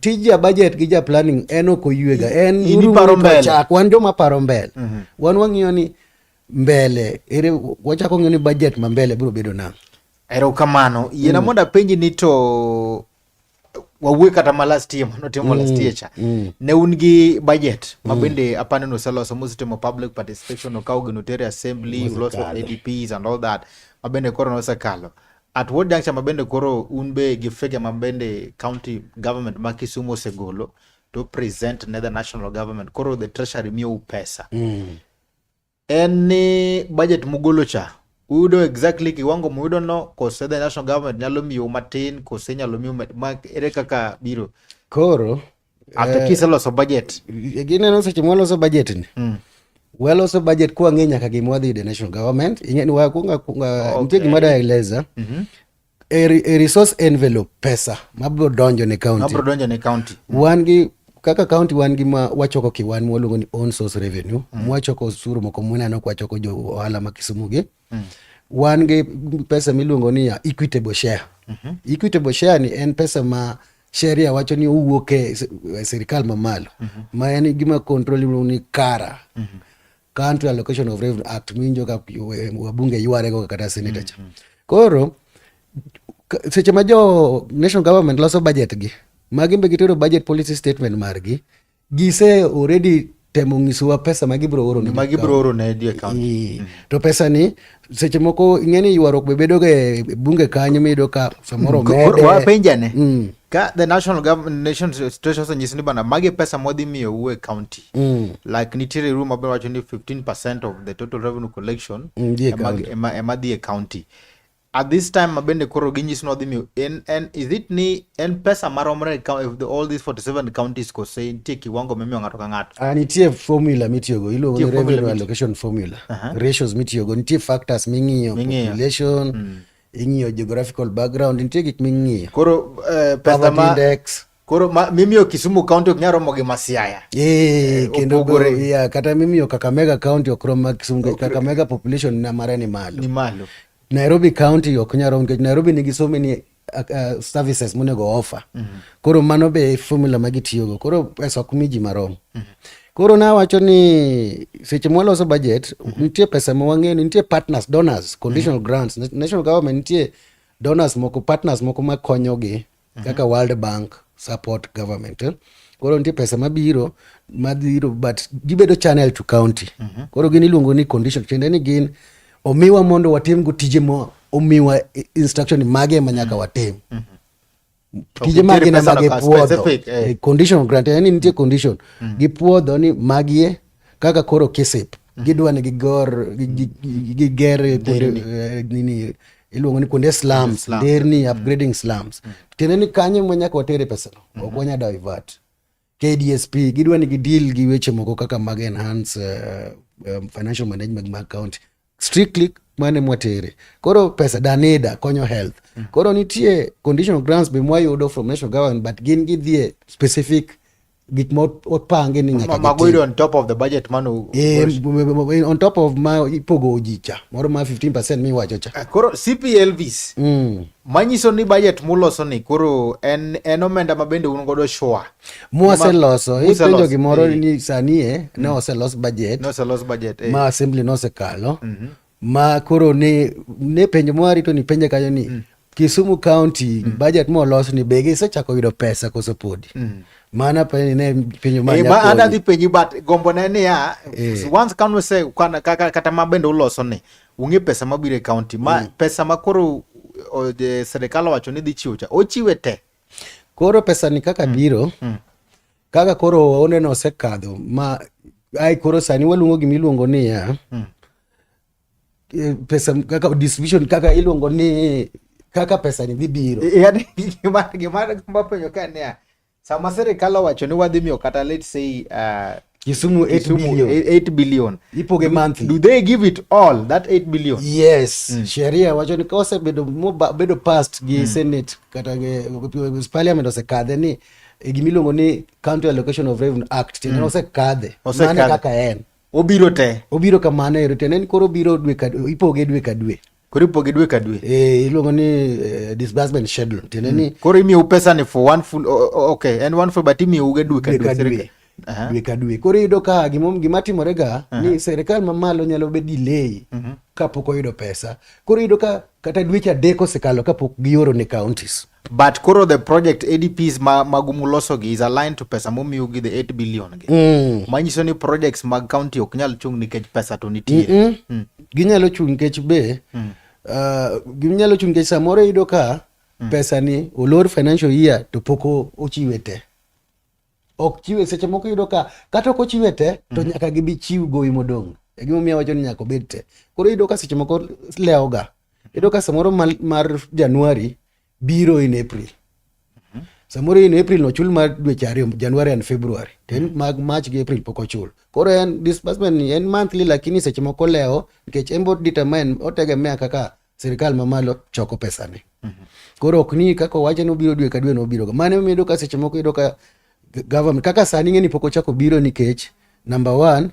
tij ja budget gi ja planning en ok oywega en In iparo uru mbele. chak wan joma paro mbele. Wan wang'iyo ni mbele ere, wachako ng'iyo ni budget ma mbele biro bedo nang'o. Erokamano. Yiena mondo apenji ni to wawuo kata ma last year manotimo last year cha. Ne un gi budget ma bende apani noseloso mosetimo public participation, okaw gino tere assembly, uloso ADPs and all that, ma bende koro nosekalo. At what juncture ma bende koro un be gi figure ma bende county government ma Kisumu osegolo to present ne the national government, koro the treasury miyou pesa? En ni budget mugolo cha uyudo exactly kiwango muyudo no, kose the national government nyalo miyou matin, kose inyalo miu ma ere kaka biro Koro after kiseloso budget? Gineno seche mwaloso budget ni. Waloso budget kwang'e nyaka gima wadhi yudo e national government. Ing'e ni wakwongo akwonga nitie gima daeleza. E resource envelope, pesa mabiro donjo ne county. Mabiro donjo ne county. Wan gi kaka county, wan gi ma wachoko kiwan mwaluongo ni own source revenue. Mwachoko osuru moko mwaneno kwachoko jo ohala ma Kisumu gi. Wan gi pesa miluongo ni equitable share. Equitable share ni en pesa ma sheria wacho ni owuok e sirikal mamalo, ma en gima control iluongo ni KARA, Country Allocation of Revenue Act, miwinjo ka wabunge yware go kata senator cha. Koro seche ma jo national government loso budget gi, ma gin be gitero budget policy statement margi, gise already temo nyisowa pesa ma gibiro oro ne ma gibiro oro ne die county. To pesa ni seche moko ing'e ni ywaruok be bedo ga e bunge kanyo, miyudo ka samoro omede. Wapenjane ka the national government, nation treasury osenyisi ni bana magi e pesa mwadhi miyou e county, like nitiere room maber wacho ni 15% of the total revenue collection dhi e ema, ema dhi e county. At this time ma bende koro ginyisi ni wadhi miyo en is it ni en pesa maromre if all these 47 counties, kose nitie kiwango mimiyo ng'ato ka ng'ato? Ah, nitie formula mitiyogo iluongo ni Nitie formula revenue allocation formula, ratios mitiyogo, nitie factors ming'iyo. Ming'iyo. Population ing'iyo, geographical background, nitie gik ming'iyo. Koro pesa poverty ma index. Koro ma, mimiyo Kisumu county ok nyal romo gi ma Siaya. Kendo opogore. Yeah, kata mimiyo Kakamega county ok rom mag Kisumu nikech Kakamega population na mare ni malo. Ni malo. Nairobi county ok nyal rom nikech Nairobi nigi so many services monego offer. Koro mano be e formula ma gitiyogo. Koro pesa ok mi ji marom. Koro nawacho ni seche mwaloso budget, nitie pesa ma wang'eyo ni nitie partners, donors, conditional grants. National government nitie donors moko, partners moko makonyogi kaka World Bank support government, eh. Koro nitie pesa mabiro but gibedo channel to county. Koro gin iluongo ni condition, tiende ni gin omiwa mondo watim go tije mo omiwa instruction ni mage ema nyaka watim. Tije Nitiere mage na pesa no mage ka puodho. specific, eh. Conditional grant yani nitie condition gipuodho ni magie kaka koro KISIP gidwa ni gigor giger kuonde, nini iluongo ni kuonde slums. Slums. Nderni, upgrading slums, tiende ni kanyo ma nyaka watere pesano, ok wanya divert. KDSP gidwa ni gideal gi weche moko kaka mag enhance financial management mag county, strictly mane mwatere koro pesa. Danida konyo health. Koro nitie conditional grants be mwayudo from national government, but gin gidhie specific gik mopangi ni nyaka Mago gitim. yudo on top of the budget mano. On top of ma ipogo ji cha moro ma 15% miwacho cha. Koro CP Elvis, manyiso ni budget muloso ni koro en omenda ma bende un godo sure. Mwaseloso Museloso, ipenjo gimoro eh. ni sani e ne oselos budget. Noselos budget, eh. Ma assembly nosekalo, ma koro ne penjo mwarito ni penje kanyo ni Kisumu County budget molos ni be gisechako yudo pesa koso podi. Mana penjo ne penjo ma Eh, ma nyakonyi. adhi penji, but gombo ne niya, once kan use kata ma bende uloso ni ung'e pesa mabiro e county ma pesa ma koro sirikal owacho ni dhi chiwo cha ochiwe te. Koro pesa ni kaka biro, kaka koro oneno osekadho ma ai, koro sani waluongo gimiluongo niya pesa kaka distribution, kaka iluongo ni kaka pesa ni dhi biro. Yani gima penjo ka niya, sama sirikal owacho ni wadhi miyo kata let's say Kisumu 8 Kisumu billion. 8 billion. Ipoge monthly. Do they give it all that 8 billion? Yes, sheria wacho ni kosebedo bedo passed gi senate kata gi parliament, osekadhe ni e gimiluongo ni County Allocation of Revenue Act, tiende ni osekadhe. Osekadhe. Mano kaka en. Obiro te. Obiro kamano ero, tiende ni koro obiro dwe ka ipoge dwe ka dwe. Koro ipoge dwe ka dwe. Iluongo ni disbursement schedule, tiende ni Koro imiyou pesa ni for one full okay, en one full, but imiyou ge dwe ka dwe dwe ka dwe. Dwe ka dwe. Koro iyudo ka gima timore ga ni sirikal mamalo nyalo bedo delay kapok oyudo pesa. Koro iyudo ka kata dweche 3 osekalo kapok gioro ne counties. But koro the project ADPs ma magu muloso gi is aligned to pesa momiu gi the 8 billion gi, manyiso ni projects mag county ok nyal chung nikech pesa to nitie. Ginyalo chung nikech be ginyalo chung nikech samoro iyudo ka pesa ni olor financial year to pok ochiwe te. Ok chiwe seche moko, iyudo ka kata ok ochiwe te to nyaka gibi chiw gowi modong'. E gimomiyo awacho ni nyaka obed te. Koro iyudo ka seche moko lewoga. Iyudo ka samoro mar January biro in April. Samoro in April nochul mar dweche 2, January and February, to en mag March gi April pok ochul. Koro en disbursement ni en monthly, lakini seche moko lewo nikech en bo determine otegemea kaka sirikal mamalo choko pesane. Koro ok ni kaka owacho ni obiro dwe ka dwe nobiro. Mano emomiyo iyudo ka seche moko iyudo ka government kaka sani ing'e ni pok ochako biro nikech number one,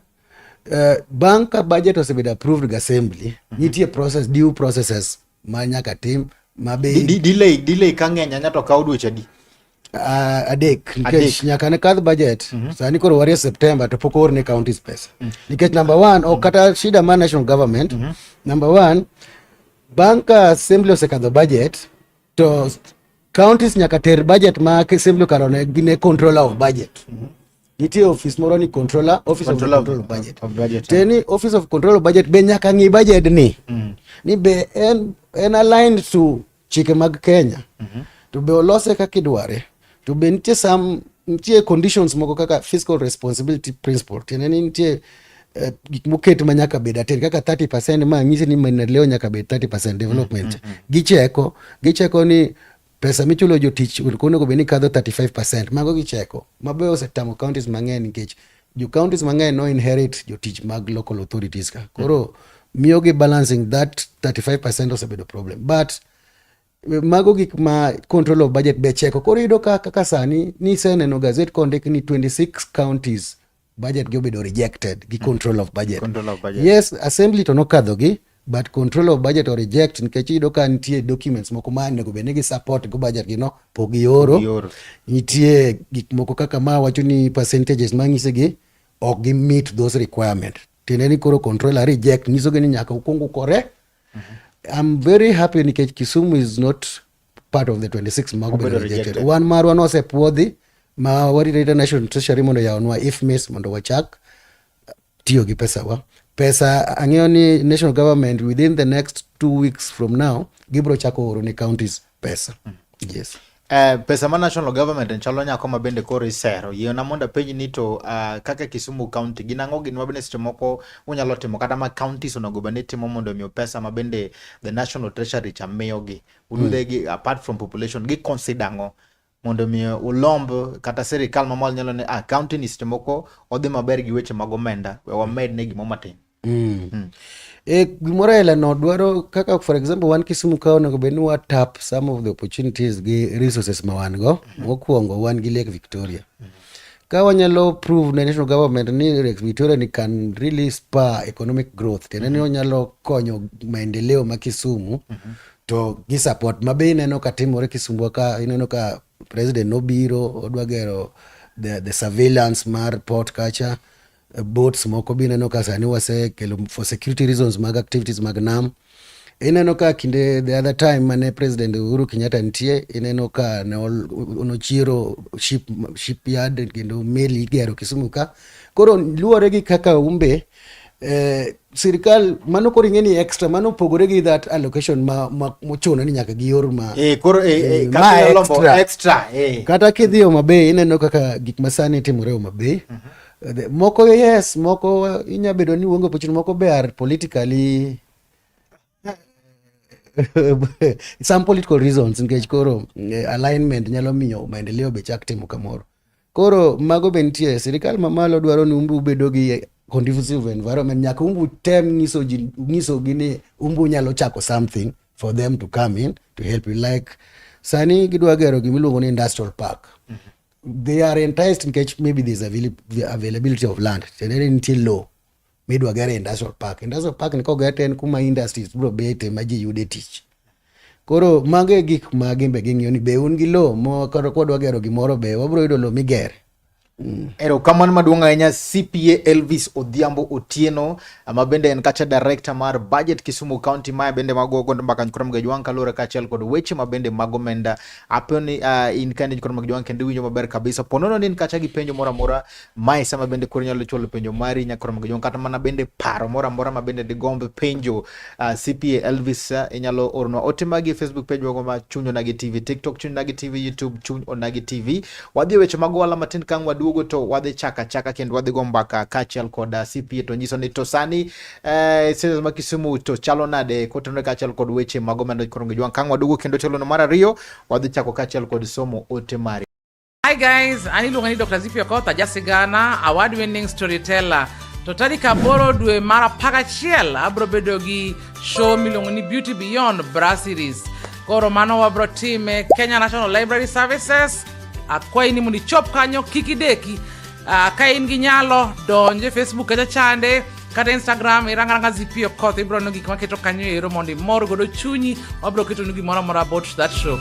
bang' ka budget osebedo approved gi assembly, nitie process, due processes ma nyaka tim ma be Delay ka ng'eny ahinya to kawo dweche adi? 3 nikech 3. Nyaka ne kadh budget. Sani koro warie September to pok oor ne counties pesa nikech number one, ok kata shida mar national government. Number one, bang' ka assembly osekadho budget to counties nyaka ter budget ma assembly okalo ne gi ne controller of budget. Nitie office moro ni controller, office Controller of the control of budget. Of budget. Teni office of control of budget be nyaka ng'i budget ni be en aligned to chike mag Kenya, to be olose kaka idware, to be nitie some, nitie conditions moko kaka fiscal responsibility principle, tiende ni nitie gik moket ma nyaka bed ater kaka 30% ma nyisi ni maendeleo nyaka bed 30% development. Gicheko ni pesa michulo jotich onego bed ni kadho 35%. Mago gicheko mabe osetamo counties mang'eny nikech jo counties mang'eny no inherit jotich mag local authorities ka koro miyogi balancing that 35% osebedo problem, but mago gik ma control of budget be cheko. Koro iyudo ka kaka sani niseneno gazette kondik ni 26 counties budget gi obedo rejected gi control of budget. Control of budget. Yes, assembly to nokadho gi, but control of budget o reject nikech iyudo ka nitie documents moko ma onego bed ni gi support go budget gi no pok gioro. Gioro. Nitie gik moko kaka ma wacho ni percentages mang'ise gi ok gi meet those requirement, tiende ni koro controller reject, nyiso gi ni nyaka ukwong ukore. I'm very happy nikech Kisumu is not part of the 26 mago Obedo bedo rejected. Rejected. Wan marwa nosepuodhi ma warito National Treasury mondo yawnwa IFMIS mondo wachak tiyo gi pesawa. Pesa ang'eyo ni national government within the next 2 weeks from now gibiro chako oro ne counties pesa, yes. Pesa ma national government en chalo nyako ma bende koro isero yiena mondo apenj ni to kaka Kisumu County gin ang'o gin ma bende seche moko unyalo timo kata ma counties onego bed ni timo mondo omiyo pesa ma bende the national treasury cha miyogi udude gi apart from population gi consider ang'o mondo mi ulomb kata sirikal mamalo nyalo ne county ni seche moko odhi maber gi weche mag omenda we wamed ne gimo matin. E, gimoro aila no dwaro kaka for example wan Kisumu ka onego bed ni wa tap some of the opportunities gi resources ma wan go. Mokwongo wan gi Lake Victoria. Ka wanyalo prove ne national government ni Lake Victoria ni can really spur economic growth, tiende ni onyalo konyo maendeleo ma Kisumu, to gi support ma be ineno ka timore Kisumu ka ineno ka president nobiro odwa gero the surveillance mar port kacha, boats moko be ineno ka sani wasekelo for security reasons mag activities mag nam. Ineno ka kinde the other time mane President Uhuru Kenyatta nitie, ineno ka ne nochiero shipyard kendo meli igero Kisumu ka. Koro luwore gi kaka umbe sirikal mano koro ing'e ni extra mano opogore gi that allocation ma mochuno ni nyaka gior ma koro kaka ma inyalo lombo extra. Extra. Kata kidhi Homa Bay ineno kaka gik masani timore Homa Bay. Moko yes, moko inya bedo ni uonge opportunity, moko be are politically some political reasons nikech koro alignment nyalo miyo maendeleo be chak timo kamoro. Koro mago be nitie sirikal mamalo dwaro ni umbu bedo gi conducive environment, nyaka umbu tem nyiso ji, nyisogi ni umbu nyalo chako something for them to come in to help you. Like sani gidwa gero gimiluongo ni industrial park. They are enticed nikech maybe there's the availability of land, tiende ni nitie low midwa gere industrial park. Industrial park ni koger to en kuma industries biro bete ma ji yude tich. Koro mago e gik ma gin be ging'iyo ni be un gi low mo koro kwadwa gero gimoro be wabiro yudo low migere. Erokamano maduong' ahinya CPA Elvis Odhiambo Otieno ma bende en kacha director mar budget Kisumu County mae bende mago gondo mbaka nyikoro mag jwang' kaluwore kaachiel kod weche ma bende mag omenda. Apo ni in kende nyikoro mag jwang' kendo iwinjo maber kabisa. Po nono ni in kacha gi penjo moro amora mae sama bende koro inyalo chwalo penjo mari nyakoro mag jwang' kata mana bende paro moro amora ma bende digomb penjo CPA Elvis, inyalo oronwa ote magi e Facebook page wago ma Chuny Onagi TV, TikTok Chuny Onagi TV, YouTube Chuny Onagi TV. Wadhi e weche mag ohala matin kang' waduogo. waduogo to wadhi chaka chaka kendo wadhi go mbaka kaachiel kod CPA to nyiso ni to sani senators ma Kisumu to chalo nade kotenore kaachiel kod weche mag omenda koro ngijwang' kang' waduogo kendo tielo mar ariyo wadhi chako kaachiel kod somo ote mari. Hi guys, an iluonga ni Dr. Zippy Okoth, ajasigana, award winning storyteller. To tarik 8 dwe mar 11 abro bedo gi show miluongo ni Beauty Beyond Bra Series. Koro mano wabro time Kenya National Library Services. Akwayi ni mondo ichop kanyo kik ideki. Ka in gi nyalo donj e Facebook kacha chande kata Instagram irang aranga Zippy Okoth, ibro neno gik maketo kanyo ero mondo imor godo chunyi. Wabro ketonu gimoro amora about that show.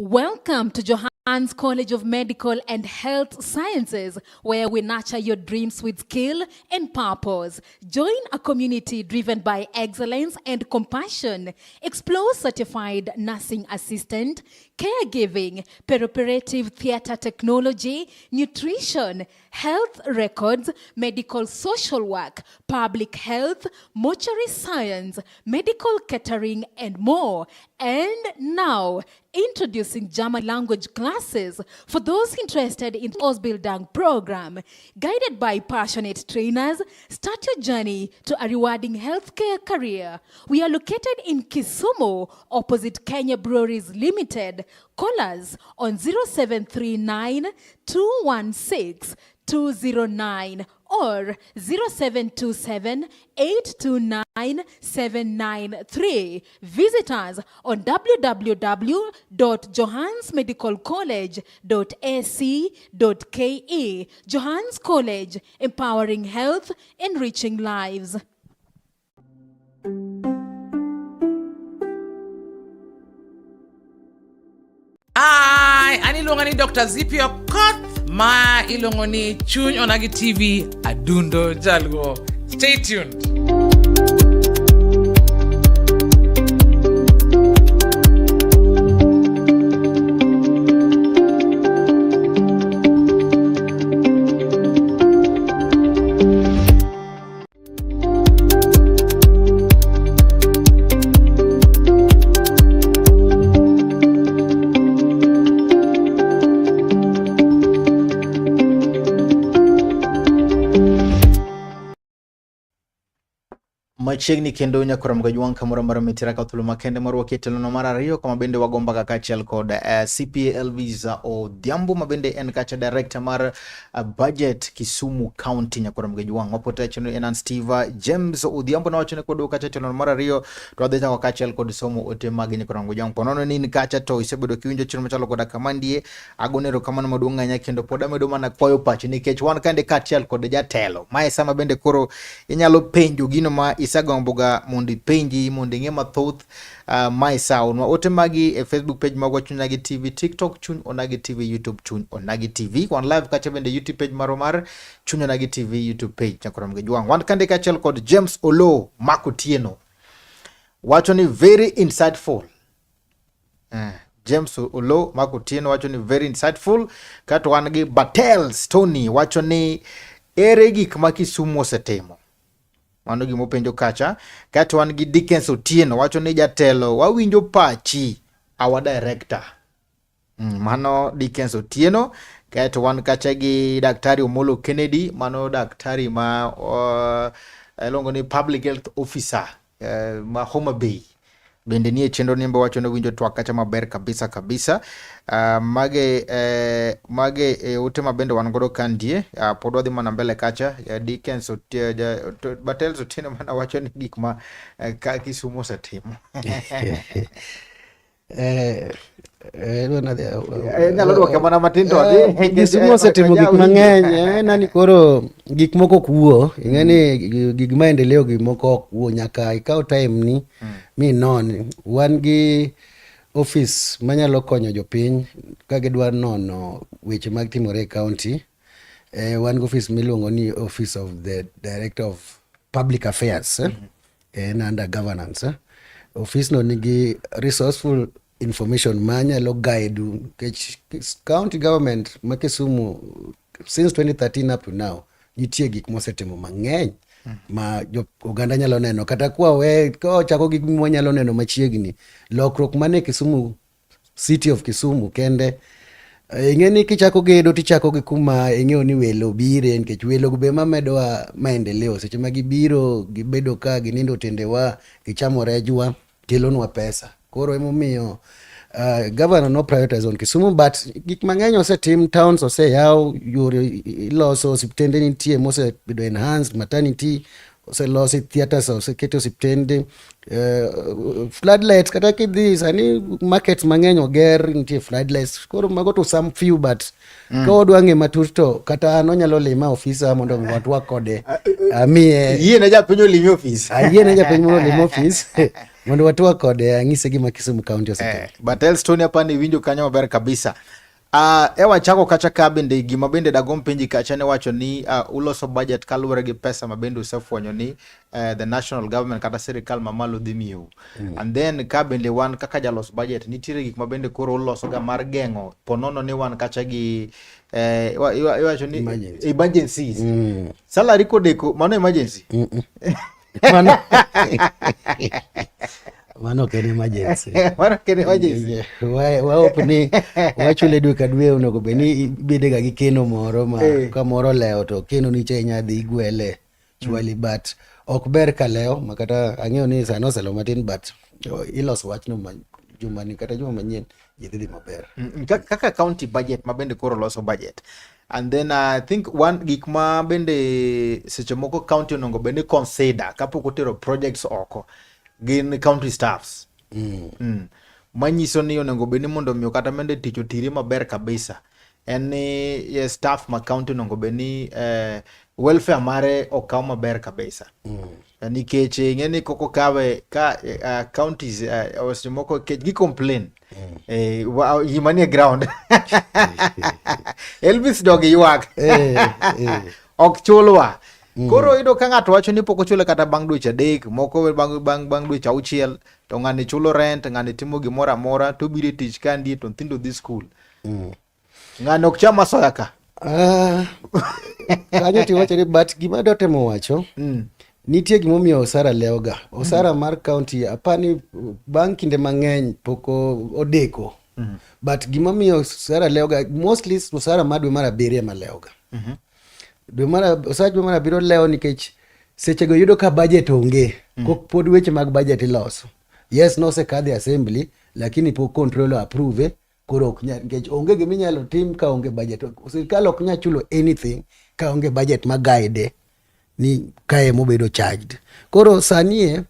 Welcome to Johannes College of Medical and Health Sciences, where we nurture your dreams with skill and purpose. Join a community driven by excellence and compassion. Explore certified nursing assistant, caregiving, perioperative theater technology, nutrition, health records, medical social work, public health, mortuary science, medical catering, and more. And now, introducing German language classes for those interested in the Ausbildung program. Guided by passionate trainers, start your journey to a rewarding healthcare career. We are located in Kisumu, opposite Kenya Breweries Limited. Call us on 0739 216 209 or 0727 829 793. Visit us on www.johannesmedicalcollege.ac.ke. Johannes College, empowering health, enriching lives. Hi, an iluonga ni Dr. Zippy Okoth, ma iluongo ni Chuny Onagi TV, Adundo Jaluo. Stay tuned. Machiegni kendo nyakwar Mgajwang' kamoro amora mitira ka thuolo makende mar wakie tielo mar ariyo kama bende wago mbaka kaachiel kod CPA Elvis Odhiambo ma bende en kacha director mar budget Kisumu County. Nyakwar Mgajwang' wapote chenro en an Steve James Odhiambo nowacho ne kodwa kacha tielo mar ariyo to wadhi chako kaachiel kod somo ote mag nyakwar Mgajwang'. Ponono ni in kacha to isebedo kiwinjo chenro machalo koda kamandie, agone erokamano maduong' ahinya kendo pod amedo mana kwayo pachi nikech wan kande kaachiel kod jatelo. Mae sama bende koro inyalo penjo gino ma isegomboga mondo ipenji mondo ing'e mathoth. Mae sawa ote magi e Facebook page magwa Chuny Onagi TV, TikTok Chuny Onagi TV, YouTube Chuny Onagi TV. Wan live kacha bende YouTube page marwa mar Chuny Onagi TV YouTube page nyakwar Mgejwang'. Wan kande kaachiel kod James Oloo Makotieno wacho ni very insightful. James Oloo Makotieno wacho ni very insightful. Kato wan gi Batel Stony wacho ni ere gik ma Kisumu osetimo. Mano gima openjo kacha. Kato wan gi Dickens Otieno wacho ni jatelo wawinjo pachi our director. Mano Dickens Otieno. Kaeto wan kacha gi Daktari Omolo Kennedy, mano daktari ma iluongo ni public health officer ma Homa Bay. Bende nie chenro ni wacho ni winjo twak kacha maber kabisa kabisa. Mage ote ma bende wan godo ka nitie. Pod wadhi mana mbele kacha. Dickens Battles Otieno mana wacho ni gik ma ka Kisumu osetimo. Nyalo duoke mana matin to adhi. Kisumu osetimo gik mang'eny, nani koro gik moko ok wuo, ing'e ni gig maendeleo gik moko ok wuo, nyaka ikaw time ni minon. Wan gi office manyalo konyo jopiny ka gidwa nono weche mag timore e county. Wan gi office miluongo ni Office of the Director of Public Affairs, en under governance. Office no nigi resourceful information manyalo guide nikech county government ma Kisumu since 2013 up to now Nitie gik mosetimo mang'eny ma jo oganda nyalo neno kata kwa we ka wachako gi gima wanyalo neno machiegni lokruok mane Kisumu City of Kisumu kende. Ing'e ni kichako gedo tichako gi kuma ing'eyo ni welo bire nikech welo go be mamedowa maendeleo seche ma gibiro gibedo ka ginindo otendewa gichamo rejwa kelonwa pesa koro emomiyo governor no prioritize on Kisumu but gik mang'eny osetim towns oseyaw yore iloso osiptende nitie mosebedo enhanced maternity oselosi theatres oseket osiptende floodlights kata kidhi sani markets mang'eny oger nitie floodlights koro mago to some few but ka wadwa ng'e matut to kata an onyalo lima ofisa mondo mi watwak kode amiye Yie ne japiny olimi ofis. Ayie ne japiny mondo olim ofis mondo watwak kode ang'ise gima Kisumu County osetimo. But Elstone apani winjo kanyo maber kabisa. Ewa chako kacha ka bende gima bende dagom penji kacha ne wacho ni uloso budget kaluwore gi pesa ma bende usefwenyo ni the national government kata sirikal mamalo dhi miyou. And then ka bende wan kaka jalos budget nitiere gik ma bende koro uloso ga mar geng'o ponono ni wan kacha gi iwacho ni Emergency. Emergencies. Salary kodeko mano emergency. Mano ok en emergency. Mano ok en emergency. Wa hope ni wachule dwe ka dwe onego bed ni ibede ga gi keno moro ma ka moro olewo to keno ni cha inya dhi igwele chwali but ok ber ka lewo ma kata ang'eyo ni sani oselewo matin but iloso wachno ma jumani kata juma manyien ji dhi dhi maber. Kaka county budget ma bende koro loso budget and then I think one gik ma bende seche moko county onego bed ni consider kapok otero projects oko gin county staffs. Manyiso ni onego bed ni mondo omiyo kata bende tich otire maber kabisa en ni staff ma county onego bed ni welfare mare okaw maber kabisa. Nikech ing'e ni kok okawe ka counties seche moko nikech gi complain gima nie ground Elvis jogi ywak ok chulwa koro iyudo ka ng'ato wacho ni pok ochule kata bang' dweche 3 moko bang' dweche 6 to ng'ani chulo rent ng'ani timo gimoro amora to obiro e tich ka ndie to nyithindo dhi skul ng'ani ok cham asoya ka. Ah, kanyo tiwacho ni but gima adwa temo wacho nitie gimomiyo osara lewoga osara mar county apani bang' kinde mang'eny pok odeko but gimomiyo osara lewoga mostly osara mar dwe mar abiriyo ema lewoga dwe mar osara dwe mar abiriyo lewo nikech sechego yudo ka budget onge kok pod weche mag budget iloso yes nosekadhe assembly lakini pok controller approve koro ok nyal nikech onge gima inyalo tim ka onge budget sirikal ok nyal chulo anything ka onge budget ma guide ni kae mobedo charged koro sani e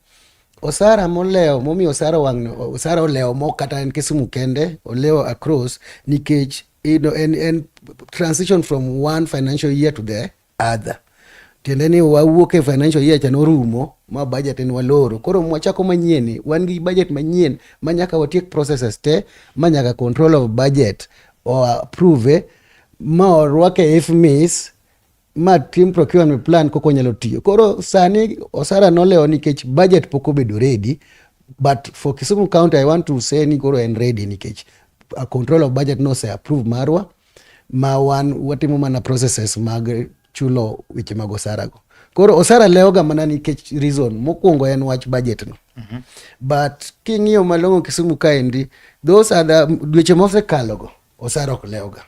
osara molewo momiyo osara wang' osara olewo mok kata en Kisumu kende olewo across nikech en transition from one financial year to the other tiende ni wawuok e financial year cha norumo ma budget en waloro koro mwachako manyien ni wan gi budget manyien ma nyaka watiek processes te ma nyaka control of budget o approve ma orwake e IFMIS ma tim procurement plan koko onyalo tiyo koro sani osara nolewo nikech budget pok obedo ready but for Kisumu County I want to say ni koro en ready nikech a control of budget nose approve marwa ma wan watimo mana processes mag chulo weche mag osara go koro osara lewoga mana nikech reason mokwongo en wach budget no but king'iyo malong'o Kisumu kaendi those are the dweche mosekalogo osara ok lewga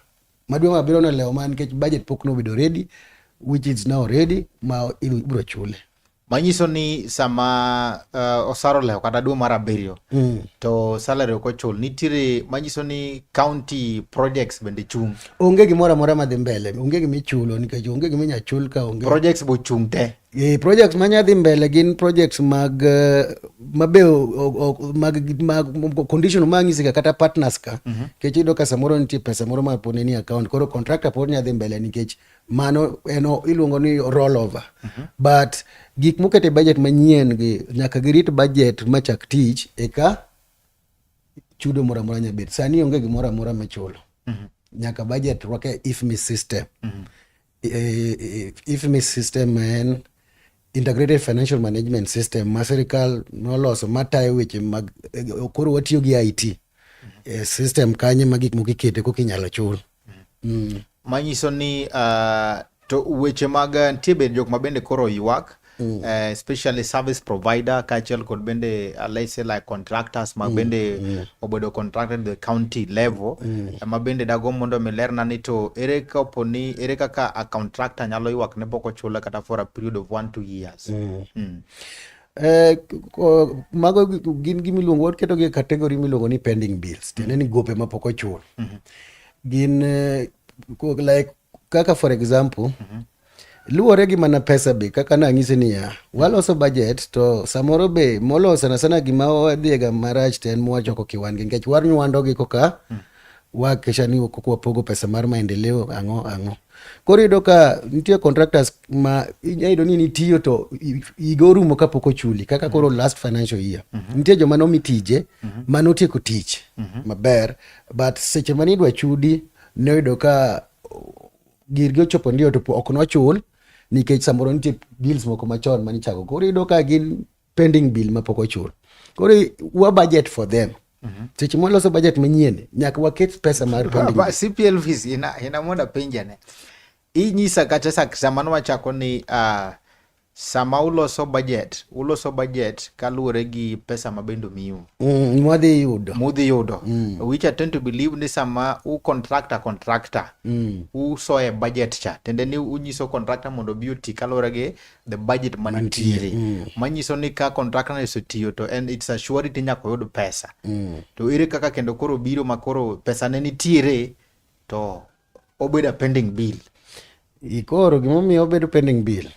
ma dwe mar abiriyo nolewo mana nikech budget pok nobedo ready which is now ready ma ibiro chule. Manyiso ni sama osara olewo kata dwe mar abiriyo to salary ok ochul nitiere manyiso ni county projects bende chung'. Onge gimoro amora madhi mbele, onge gima ichulo nikech onge gima inya chul ka onge. Projects bo chung' te. Projects manya dhi mbele gin projects mag mabe mag condition ma ang'isi ka kata partners ka nikech iyudo ka samoro nitie pesa moro ma pod ni account koro contractor pod nya dhi mbele nikech mano en iluongo ni rollover but gik moket e budget manyien gi nyaka girit budget machak tich eka chudo moro amora nya bet sani onge gimoro amora michulo nyaka budget rwake IFMIS system. IFMIS system en integrated financial management system ma sirikal noloso matayo weche mag koro watiyo gi IT system kanyo ma gik moko ikete koka inyalo chul. Manyiso ni To weche mag nitie bende jok ma bende koro ywak especially service provider kaachiel kod bende let's say like contractors ma bende obedo contracted the county level ma bende dago mondo mi lerna ni to ere kapo ni ere kaka a contractor nyalo ywak ne pok ochule kata for a period of 1-2 years. Mago gin gimiluongo, waketo gi e category miluongo ni pending bills, tiende ni gope mapok ochul. Gin like kaka for example, luwore gi mana pesa be kaka nang'isi niya waloso budget, to samoro be molo sana sana gima wadhiega marach to en mwachoko kiwan-gi nikech wanywando gi koka wakesha ni kok wapogo pesa mar maendeleo ang'o ang'o. Koro iyudo ka nitie contractors ma inya yudo ni nitiyo to higa orumo kapok ochuli. Kaka koro last financial year nitie joma nomi tije manotieko tich maber, but seche mane idwa chudi ne oyudo ka girgi ochopo ndio to ok nochul nikech samoro nitie bills moko machon manichako. Koro iyudo ka gin pending bill mapok ochul. Koro wa budget for them. Seche mwaloso budget manyien nyaka waket pesa mar pending bill. CPA Elvis, ina mondo apenjane. Inyisa kata sama nwachako ni sama uloso budget, uloso budget kaluwore gi pesa ma bende omiu. Mwadhi yudo. Mudhi yudo. Which I tend to believe ni sama u contractor usoye budget cha, tiende ni unyiso contractor mondo obi oti kaluwore gi the budget manitiere. Manyiso ni ka contractor osetiyo to en it's a surety nyaka oyud pesa. To ere kaka kendo koro biro ma koro pesa ne nitiere to obedo a pending bill? Koro gimomiyo obedo pending bill,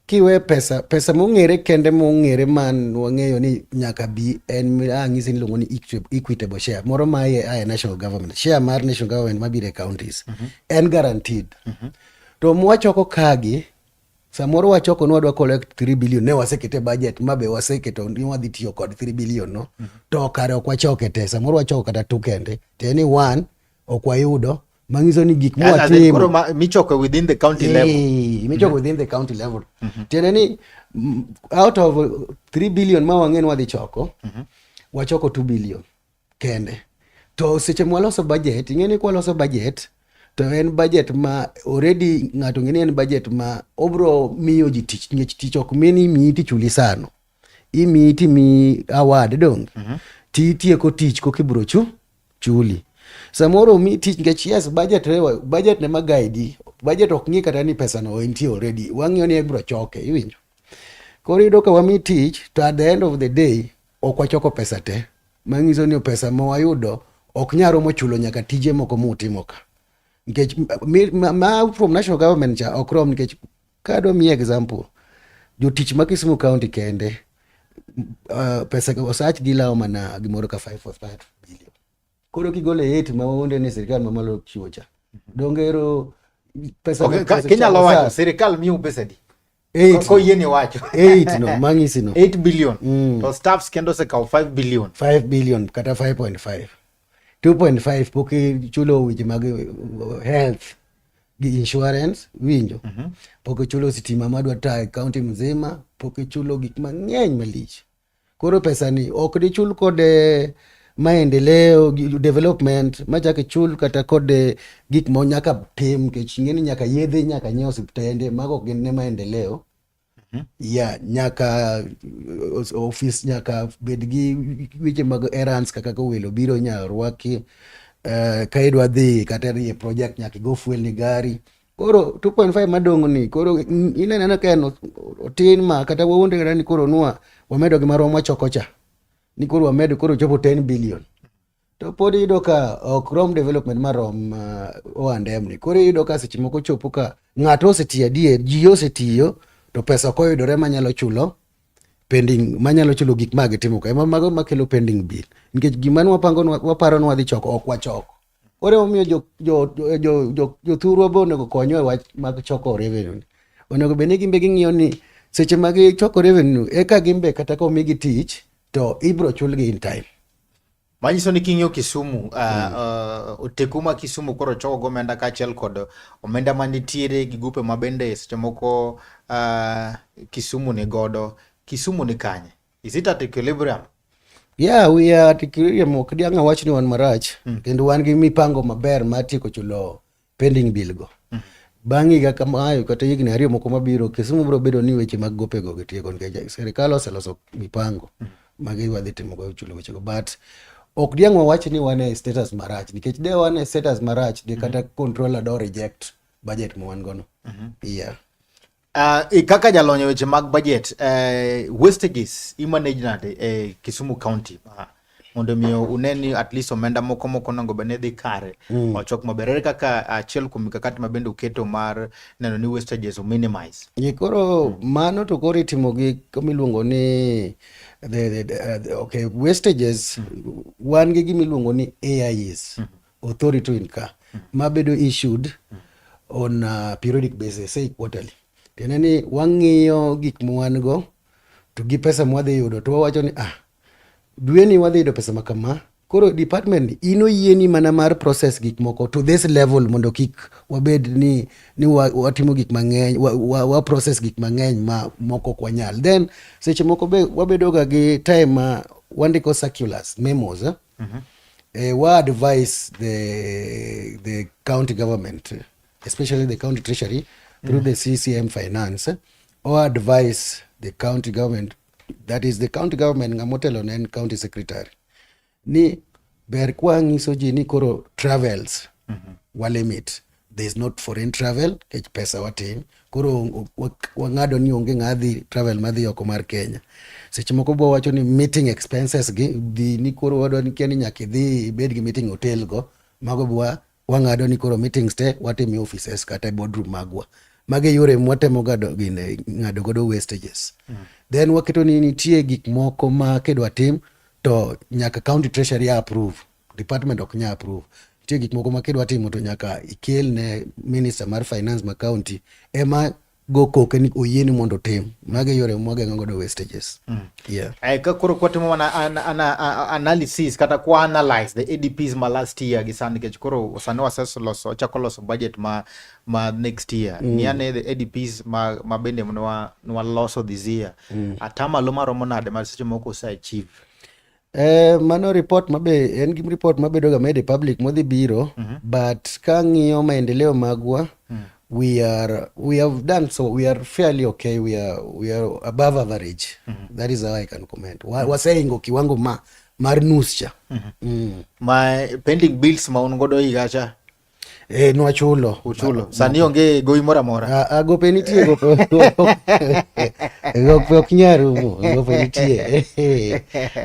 kiwe pesa, pesa mong'ere kende mong'ere man wang'eyo ni nyaka bi en ang'isi ni iluongo ni equitable share moro ma aye national government, share mar national government mabiro e counties en guaranteed. To mwachoko kagi samoro wachoko ni wadwa collect 3 billion, ne wasekete budget ma be waseketo ni wadhi tiyo kod 3 billion no, to kare ok wachoke te. Samoro wachoko kata 2 kende, te ni 1 ok wayudo, manyiso ni gik As in, koro mwatimo michoko within the county level. Michoko within the county level, tiende ni out of 3 billion ma wang'e ni wadhi choko, wachoko 2 billion kende. To seche mwaloso budget, ing'e ni kwaloso budget to en budget ma already ng'ato ng'e ni en budget ma obro miyo ji tich, nikech tich ok mi ni imiyi tichuli sano, imiyi timiyi award dong titieko tich koka ibro chuli. Samoro omi tich nikech yes, budget rewa, budget ne ma guide budget ok ng'i kata ni pesa no entie already, wang'iyo ni ibro choke, iwinjo. Koro iyudo ka wami tich to at the end of the day ok wachoko pesa te, manyiso ni pesa ma wayudo ok nyal romo chulo nyaka tije moko mutimo ka, nikech ma from national government cha ok rom. Nikech kadwa miyi example, jotich ma Kisumu County kende pesa osach gilawo mana gimoro ka 5.5 billion. Koro kigolo e 8 ma waonde ni sirikal mamalo chiwo cha, donge ero pesa Okay, pesa kinyalo cha wacho osach. sirikal miyo pesa di? Eight. Koyieni wacho. 8 no mang'isi no. 8 billion. To staffs kendo osekawo 5 billion. 5 billion kata 5.5, 2.5 pok ichulo weche mag health gi insurance, winjo, pok ichulo sitima madwa tayo county mzima, pok ichulo gik mang'eny malich. Koro pesa ni ok dichul kode maendeleo development machak ichul kata kod gik ma nyaka tim, nikech ing'e ni nyaka yedhe, nyaka nyiew osiptende, mago ok gin ne maendeleo ya nyaka ofis nyaka bed gi weche mag errands kaka ka welo biro inyalo rwaki, ka idwa dhi kata dhi e project nyaka igo fuel ni gari. Koro 2.5 madong' ni koro ineno anena ka en otin ma kata wawuondre kata ni koro nwa wamedo gi marwa mwachoko cha ni koro wamedo koro chopo 10 billion, to pod iyudo ka ok rom development marom O&M ni. Koro iyudo ka seche moko chopo ka ng'ato osetiyo adier, ji osetiyo, to pesa ok oyudore manyalo chulo pending, manyalo chulo gik ma gitimo ka. Ema mago makelo pending bill, nikech gima nwapango waparo ni wadhi choko ok wachoko. Koro emomiyo jothurwa be onego konywa e wach mag choko revenue ni. Onego bed ni gin be ging'iyo ni seche ma gichoko revenue eka gin be kata ka omigi tich to ibro chulgi in time. Manyiso ni king'iyo Kisumu, oteku ma Kisumu koro choko go omenda kaachiel kod omenda manitiere gi gope ma bende seche moko Kisumu ni godo. Kisumu ni kanye? Is it at equilibrium? Yeah, we are at equilibrium. Ok diang' awach ni wan marach, kendo wan gi mipango maber mar tieko chulo pending bill go. Bang' higa kamayo kata higni 2 moko mabiro, Kisumu biro bedo ni weche mag gopego gitieko nikech sirikal oseloso mipango ma gidwa dhi timo go chulo wechego. But ok diang' wawach ni wan e status marach nikech de wan e status marach de kata controller do reject budget ma wan gono. Yeah. Kaka jalony e weche mag budget, wastages imanage nade e Kisumu County mondo mi une ni at least omenda moko moko onego bed ni dhi kare ochok maber? Ere kaka achiel kuom mikakati ma bende uketo mar neno ni wastages o minimize? Ye koro mano to koro itimo gi kama ni the okay, wastages wan gi gima iluongo ni AIS, authority to incur, mabedo issued on a periodic basis, say quarterly. Tiende ni wang'iyo gik mwan go to gi pesa mwadhi yudo to wawacho ni dweni wadhi yudo pesa ma kama. Koro department ni in oyieni mana mar process gik moko to this level mondo kik wabed ni watimo gik mang'eny, wa process gik mang'eny ma moko ok wanyal. Then seche moko be wabedo ga gi time ma wandiko circulars, memos, eh? Wa advise the county government, especially the county treasury through the CCM finance, or advise the county government, that is the county government ng'ama otelo ne en county secretary, ni ber kwa nyiso ji ni koro travels wa limit, there is not foreign travel nikech pesa watin. Koro wang'ado ni onge ng'a dhi travel madhi oko mar Kenya. Seche moko bo wacho ni meeting expenses gi dhi ni koro wadwa ni kia ni nyaka idhi ibed gi meeting hotel go mago bo wang'ado ni koro meetings te watimo e offices kata e boardroom magwa. Mago e yore mwatemo gado gine ng'ado godo wastages. Then waketo ni nitie gik moko ma kidwa tim to nyaka county treasury approve, department ok nyal approve. Nitie gik moko ma kidwa timo to nyaka ikel ne minister mar finance ma county ema go koke ni oyieni mondo otim. Mago e yore mwageng'o godo wastages. Yeah. Ka koro kwatimo mana analysis kata kwa analyze the ADPs ma last year gi sani, nikech koro sani waseloso, wachako loso budget ma next year, ng'i ane the ADPs ma bende nwa loso this year, atamalo maromo nade ma seche moko ose achieve? Mano report mabe en gi report mabedo ga made public modhi biro, but kang'iyo maendeleo magwa, we have done so, we are fairly okay, we are above average. That is how I can comment. Waseingo kiwango ma mar nus cha. Ma pending bills ma un godo higa cha? Nwachulo. Uchulo, sani onge gowi moro amora? Ah, gope nitie, gope gope ok nyal rumo, gope nitie.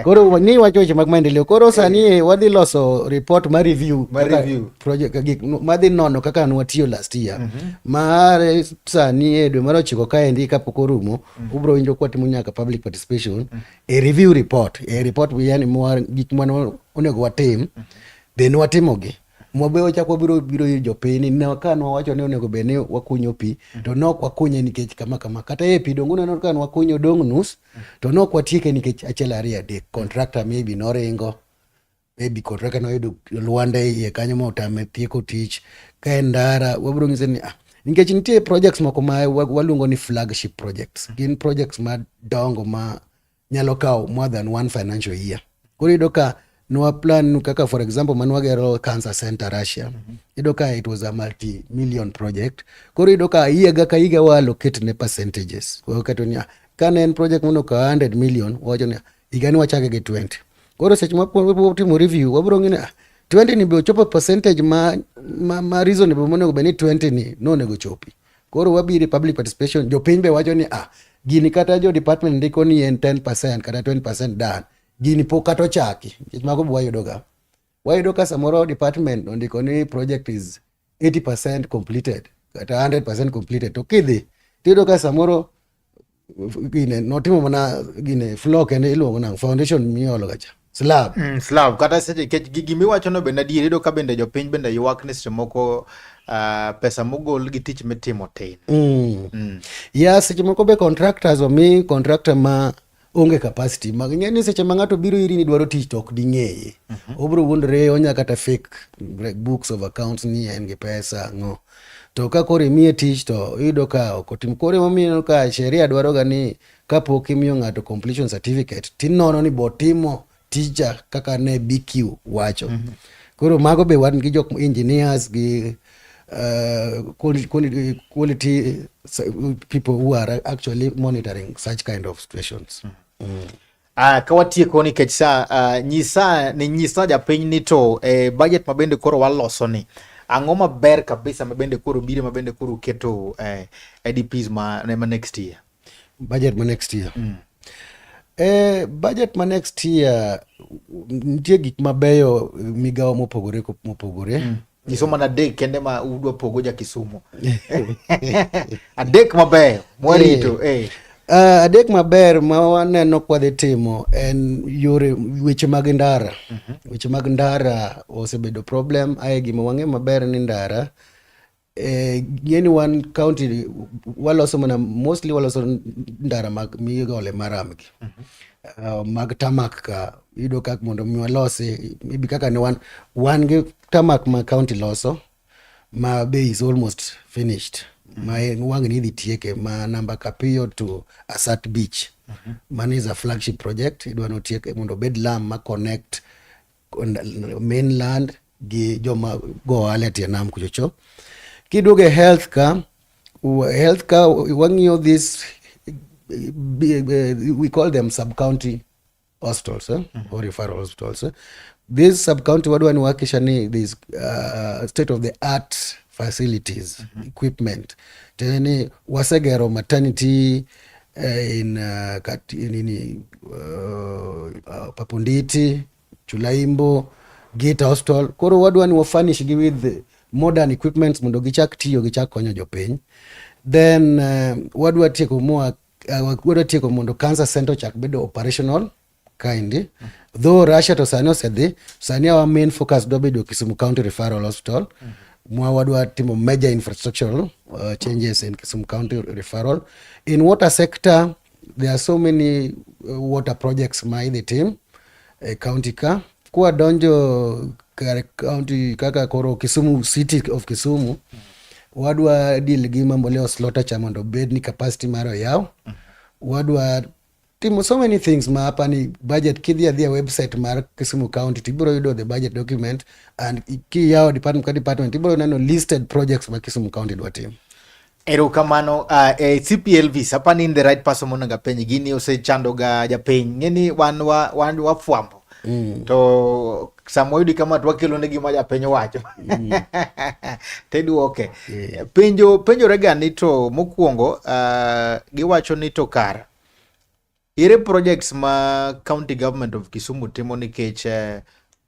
Koro ni wacho weche mag maendeleo, koro sani wadhi loso report mar review Mar kaka review. project gik madhi nono kaka nwatiyo last year mar sani e dwe mar 9 kaendi kapok orumo ubro winjo kwatimo nyaka public participation e review report, e report yani gik mane onego watim be nwatimogi mwabe wachak wabiro biro ir jopiny ni ka nwawacho ni onego bed ni wakunyo pi to nok wakunye nikech kama kama kata e pi dong uneno ka nwakunyo dong nus to nok watieke nikech achiel ariyo adek, contractor maybe noringo, maybe contractor noyudo lwanda e iye kanyo ma otame tieko tich. Ka en ndara wabiro nyise ni nikech nitie projects moko ma waluongo ni flagship projects, gin projects madongo ma nyalo kawo more than one financial year. Koro iyudo ka nwa plan kaka for example manwagero cancer center Russia, iyudo ka it was a multi million project. Koro iyudo ka higa ka higa wa allocate ne percentages, waketo ni ka ne en project mono ka 100 million, wawacho ni higani wachake gi 20. Koro seche ma timo review wabiro ng'e ni 20 ni be ochopo percentage ma reasonable monego bed ni 20 ni nonego chopi. Koro wabiro e public participation, jopiny be wacho ni gini kata jo department ndiko ni en 10% kata 20% done, gini pok kata ochaki. Nikech mago be wayudo ga, wayudo ka samoro department ondiko ni project is 80% completed kata 100% completed, to kidhi tiyudo ka samoro gine notimo mana gine floor kende, iluongo nang'o, foundation miolo ga cha, slab. Slab kata seche nikech gimiwacho no bende adier, iyudo ka bende jopiny bende ywak ni seche moko pesa mogol gi tich mitimo tin. Ya, seche moko be contractors omi contractor ma onge capacity mag ng'e ni seche ma ng'ato biro iri ni dwaro tich to ok ding'eye, obiro wuondore, onya kata fake books of accounts ni en gi pesa ang'o, to ka koro imiye tich to iyudo ka ok otim. Koro emomiyo ka sheria dwaro ga ni kapok imiyo ng'ato completion certificate tinono ni botimo tija kaka ne BQ wacho. Koro mago be wan gi jok engineers gi quality people who are actually monitoring such kind of situations. Ka watieko nikech sa nyisa ni nyisa japiny ni to budget ma bende koro waloso ni ang'o maber kabisa ma bende koro biro ma bende koro keto IDPs ma next year? Budget ma next year. Budget ma next year nitie gik mabeyo, migawo mopogore mopogore. Nyiso mana adek kende ma udwa pogo ja Kisumu, adek mabeyo mwarito. Adek maber ma waneno kwadhi timo en yore, weche mag ndara. Weche mag ndara osebedo problem ae gima wang'e maber ni ndara, ng'eni wan county waloso mana, mostly waloso ndara mag migole maram gi mag tarmac. Ka iyudo kaka mondo mi walosi, maybe kaka ne wan gi tarmac ma county loso ma be is almost finished, ma en wang' ni idhi tieke ma namba Kapiyo to Asat Beach. Mano is a flagship project, idwa notieke mondo obed lam ma connect mainland gi joma go ohala e tie nam kuchocho. Kiduogo e health ka, health ka wang'iyo this, we call them sub county hospitals, eh? Or referral hospitals, eh? This sub county wadwa ni wahakikisha ni this state of the art facilities, equipment. Tiende ni wasegero maternity in nini, Paponditi, Chulaimbo, Gita Hospital. Koro wadwa ni wafurnish gi with modern equipments mondo gichak tiyo, gichak konyo jopiny. Then wadwa tieko moa, wadwa tieko mondo cancer center ochak bedo operational kaendi. Though Russia to sani osedhi, sani our main focus dwa bedo Kisumu County Referral Hospital. Mwa wadwa timo major infrastructural changes in Kisumu County Referral. In water sector, there are so many water projects ma idhi tim e county ka. Kwadonjo kare county kaka koro Kisumu, City of Kisumu, wadwa deal gi Mamboleo slaughter cha mondo obed ni capacity mare oyaw. Wadwa timo so many things ma hapa ni budget. Kidhi adhiya website mar Kisumu County tibiro yudo the budget document, and kiyawo department ka department ibiro neno listed projects ma Kisumu County dwa timo. Erokamano, CP Elvis, apani in the right person monego apenj gini. Osechando ga japiny ng'eni wan wan wafwambo to sama wayudi kama to wakelo ne gima japiny wacho tiduoke. Penjo penjore ga ni to mokwongo, giwacho ni to kara ere projects ma county government of Kisumu timo, nikech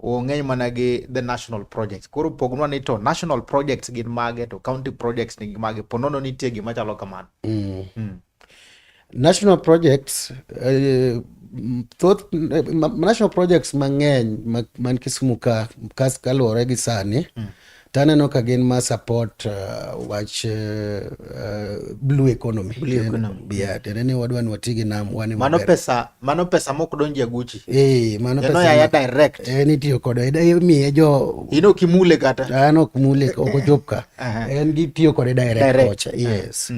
ong'eny mana gi the national projects. Koro pognwa ni to national projects gin mage to county projects ni mage, ponono nitie gima chalo kamano. National projects, thoth national projects mang'eny man Kisumu ka kaluwore gi sani taneno ka gin ma support wach blue economy. Blue economy. Yeah, tiende ni wadwa ni wati gi nam wan ema Mano ber. Pesa mano, pesa mok donji e guchi. Eh, mano En pesa oyaya direct. En itiyo kode, imiye jo In ok imule kata. An ok mule, ok ochop ka. En gitiyo kode direct, Direct. kocha, yes.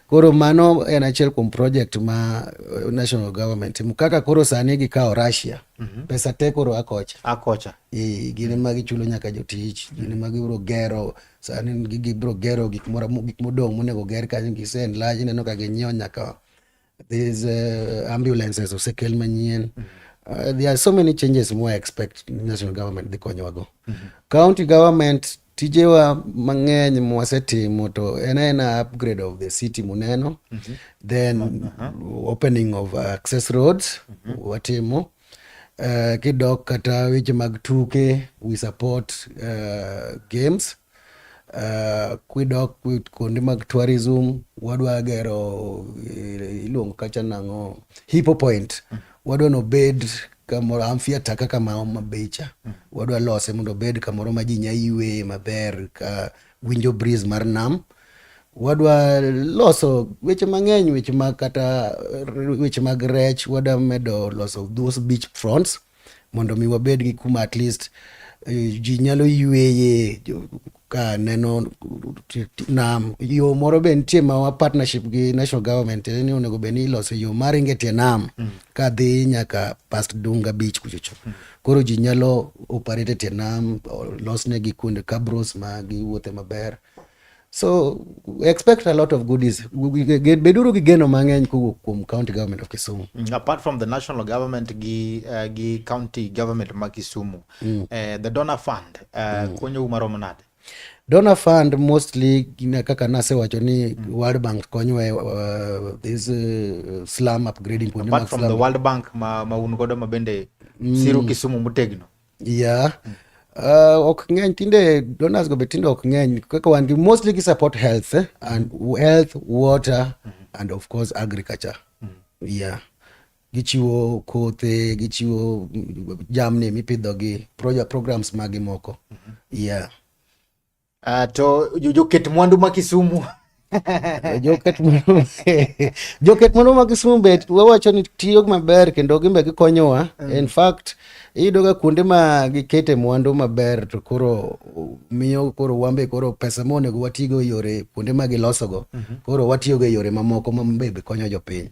Koro mano en achiel kuom project ma national government timo. Kaka koro sani gikawo Russia, pesa te koro a kocha. Akocha. Eh, gin ema gichulo nyaka jotich, gin ema gibiro gero sani, gibiro gero gik moro, gik modong' monego ger kanyo. Gise enlarge, ineno ka ginyiewo nyaka these ambulances osekel manyien. There are so many changes more expect national government dhi konyowago. County government, tijewa mang'eny mwasetimo to en aena upgrade of the city muneno, then opening of access roads watimo. Kidok kata weche mag tuke, we support games. Kidok kuonde mag tourism, wadwa gero, iluongo kacha nang'o, Hippo Point. Wadwa nobed kamoro amphitheatre kaka ma Homa Bay cha. Wadwa lose mondo obed kamoro ma ji nya yweye maber ka winjo breeze mar nam. Wadwa loso weche mang'eny, weche mag kata weche mag rech. Wadwa medo loso those beach fronts mondo mi wabed gi kuma at least ji nyalo yweye ka neno nam. Yo moro be nitie ma wa partnership gi national government ni onego bed ni iloso yo maringo e tie nam kadhi nyaka past Dunga Beach kuchocho. Koro ji nyalo operate e tie nam, losnegi kuonde cabros ma giwuothe maber. So we expect a lot of goodies. Beduru gi geno mang'eny kowuok kuom county government of Kisumu. Apart from the national government gi county government ma Kisumu, the donor fund konyou maromo nade? Donor fund mostly gina kaka nasewacho ni World Bank konyowa e this slum upgrading kuonde Apart mag from slum. the World Bank ma un godo ma bende siro Kisumu motegno. Yeah. Ok ng'eny tinde donors go be tinde ok ng'eny kaka wan gi mostly gi support health, and health, water and of course agriculture. Yeah, gichiwo kothe, gichiwo jamni mipidho gi project programs magi moko. Yeah. To joket mwandu ma Kisumu? Joket mwandu ma Kisumu be wawacho ni tiyo maber kendo gimbe gikonyowa. In fact, iyudo ga kuonde ma gikete mwandu maber to koro miyo koro wambe koro pesa monego watigo e yore kuonde ma gilosogo koro watiyogo e yore mamoko ma be konyo jopiny.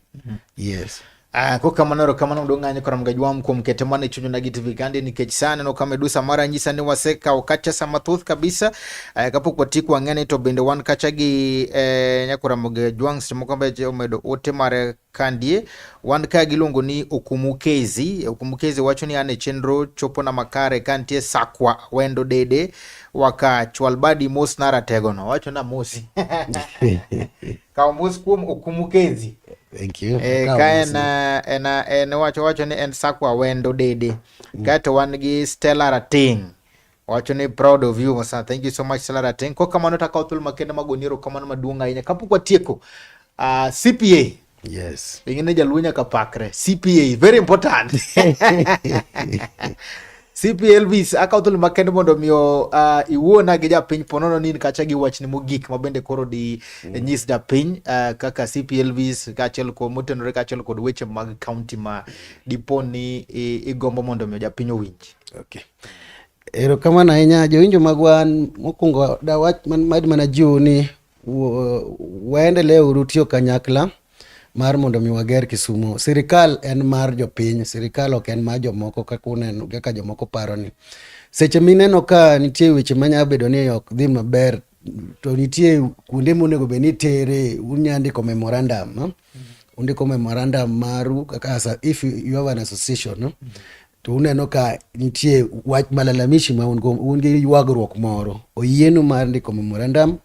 Yes. Ah, kokamano erokamano maduong' ahinya koro Mgajwam kuom kete mana e chuny Onagi TV kandi nikech sa aneno ka Medusa mara nyisa ni wasekawo kacha sa mathoth kabisa. Kapok watieko wang'e to bende wan kacha gi nyakora Mgajwang' seche moko be omedo ote mare kandie. Wan ka giluongo ni Okumukezi. Okumukezi wacho ni an e chenro chopona makare ka nitie Sakwa Wendo Dede waka chwal badi mos narategono. Wacho na mosi. Kaw mos kuom Okumukezi. Thank you. Eh, Kaw ka en mos. En wacho ni en Sakwa Wendo Dede. Kaeto wan gi Stella Rateng. Wacho ni proud of you Masa. Thank you so much, Stella Rateng. Kokamano takawo thuolo makende magoni erokamano maduong' ahinya. Kapok watieko, CPA. Yes. Ing'e jaluo nyaka pakre. CPA very important. CPA Elvis, akawo thuolo makende mondo miyo iwuona gi japiny ponono ni in kacha gi wachni mogik ma bende koro di nyis japiny kaka CPA Elvis kaachiel kod motenore kaachiel kod weche mag county ma dipo ni igombo mondo miyo japiny owinj. Okay. Erokamano ahinya jowinjo magwa. Mokwongo dawach mad mana jiwu ni waendelee uru tiyo kanyakla mar mondo mi wager Kisumu. Sirikal en mar jopiny, sirikal ok en mar jomoko kaka uneno kaka jomoko paro ni. Seche mineno ka nitie weche manya bedo ni ok dhi maber to nitie kuonde monego bed ni itere, unya ndiko memorandum, no? Undiko memorandum maru kaka as a, if you have an association, no? To uneno ka nitie wach malalamishi ma un go, un gi ywagruok moro, oyienu mar ndiko memorandum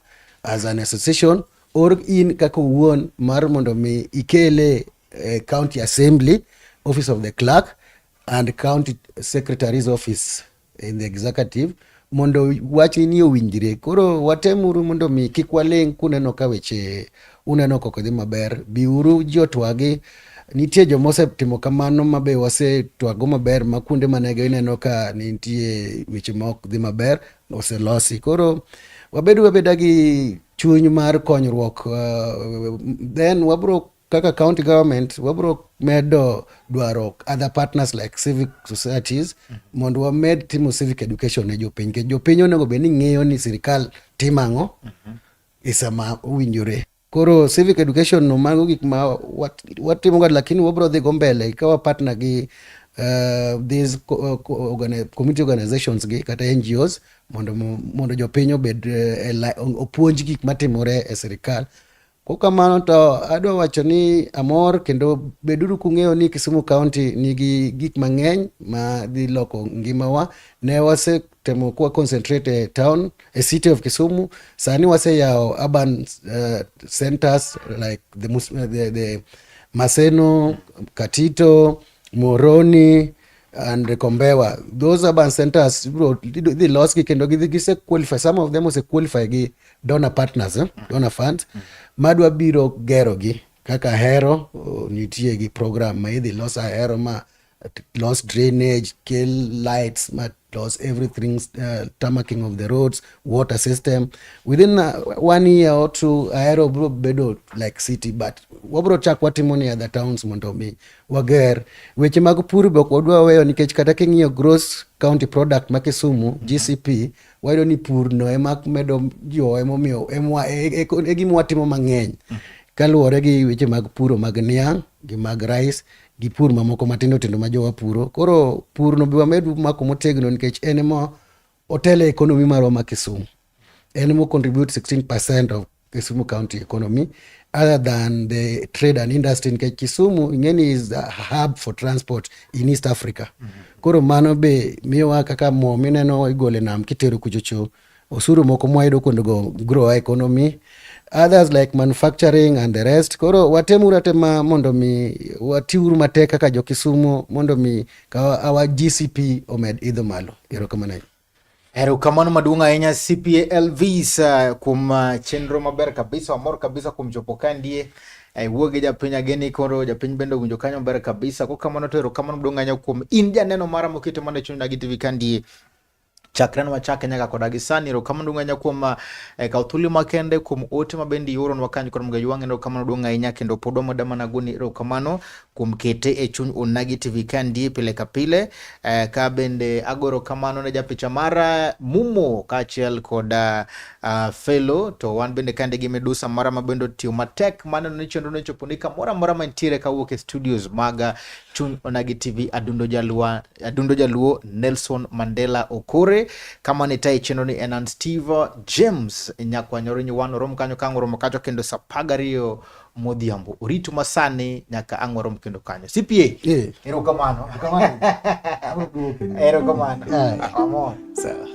as an association or in kaka owuon mar mondo mi ikele county assembly, office of the clerk and county secretary's office in the executive mondo wachni ni owinjre. Koro watemuru mondo mi kik waling' kuneno ka weche uneno kok dhi maber. Biuru ji otwagi. Nitie joma osetimo kamano mabe wasetwago maber ma kuonde mane ineno ka nitie weche ma ok dhi maber oselosi. Koro wabedu abeda gi chuny mar konyruok. Then wabro kaka county government wabro medo dwaro other partners like civic societies mondo wamed timo civic education ne jopiny, nikech jopiny onego bed ni ng'eyo ni sirikal timo ang'o e sama owinjore. Koro civic education no mago gik ma watimo ga, lakini wabro dhi go mbele ka wa partner gi these community organizations gi kata NGOs mondo jopiny obed opuonj gik matimore e sirikal. Kokamano to adwa wacho ni amor kendo beduru kung'eyo ni Kisumu County nigi gik mang'eny ma dhi loko ngimawa. Ne wasetemo kwa concentrate e town, e city of Kisumu. Sani waseyawo urban centers like the Maseno, Katito, Muhoroni and Kombewa. Those urban centers bro dhi losgi kendo gidhi gise qualify, some of them ose qualify gi donor partners, eh? Donor funds madwa biro gero gi kaka Ahero. Oh, nitie gi program ma idhi los Ahero ma los drainage, kel lights, ma los everything, tarmacking of the roads, water system. Within one year or two Ahero bro bedo like city, but wabro chak watimo ni other towns mondo mi wager weche mag pur be ok wadwa weyo, nikech kata king'iyo gross county product ma Kisumu, GCP, wayudo ni pur no ema medo jiwo, emomiyo e gima watimo mang'eny kaluwore gi weche mag puro mag niang' gi mag rice gi pur mamoko matindo tindo ma jowa puro. Koro pur no be wamed mako motegno nikech en ema otelo e economy marwa ma Kisumu. En mo contribute 16% of Kisumu County economy other than the trade and industry nikech Kisumu ing'eni is a hub for transport in East Africa. Koro mano be miyowa kaka mo mineno igolo e nam kitero kuchocho osuru moko mwayudo kuondego grow our economy others like manufacturing and the rest. Koro watemuru atema mondo mi watiuru matek kaka jo Kisumu mondo mi ka our GCP omed idho malo. Erokamano. Erokamano maduong' ahinya CPA Elvis kuom chenro maber kabisa, wamor kabisa kuom chopo ka ndie. Wuo gi japiny ageni koro japiny bende owinjo kanyo maber kabisa. Kokamano to erokamano maduong' ahinya kuom in janeno mara mokete mana e chuny Onagi TV ka ndie. Chakre ne wachake nyaka koda gi sani, erokamano maduong' ahinya kuom kawo thuolo makende kuom ote ma bende ioronwa kanyo kod mga ywang' erokamano maduong' ahinya kendo pod wamedo mana goni erokamano kuom kete e chuny Onagi TV ka ndie pile ka pile. Ka bende agoro kamano ne japicha mara Mumo kaachiel kod Felo, to wan bende kande gi Medusa mara ma bende otiyo matek maneno ni chenro no chopo ni kamoro amora mantiere kawuok e studios mag chuny Onagi TV. Adundo Jaluo, Adundo Jaluo Nelson Mandela Okore kama ne tayi chenro ni en an Steve James Nyakwanyoro wan orom kanyo ka ang' oromo kacho kendo saa apar gariyo modhiambo. Oritu masani nyaka ang' warom kendo kanyo. CPA, erokamano. Erokamano. Amor. Sawa.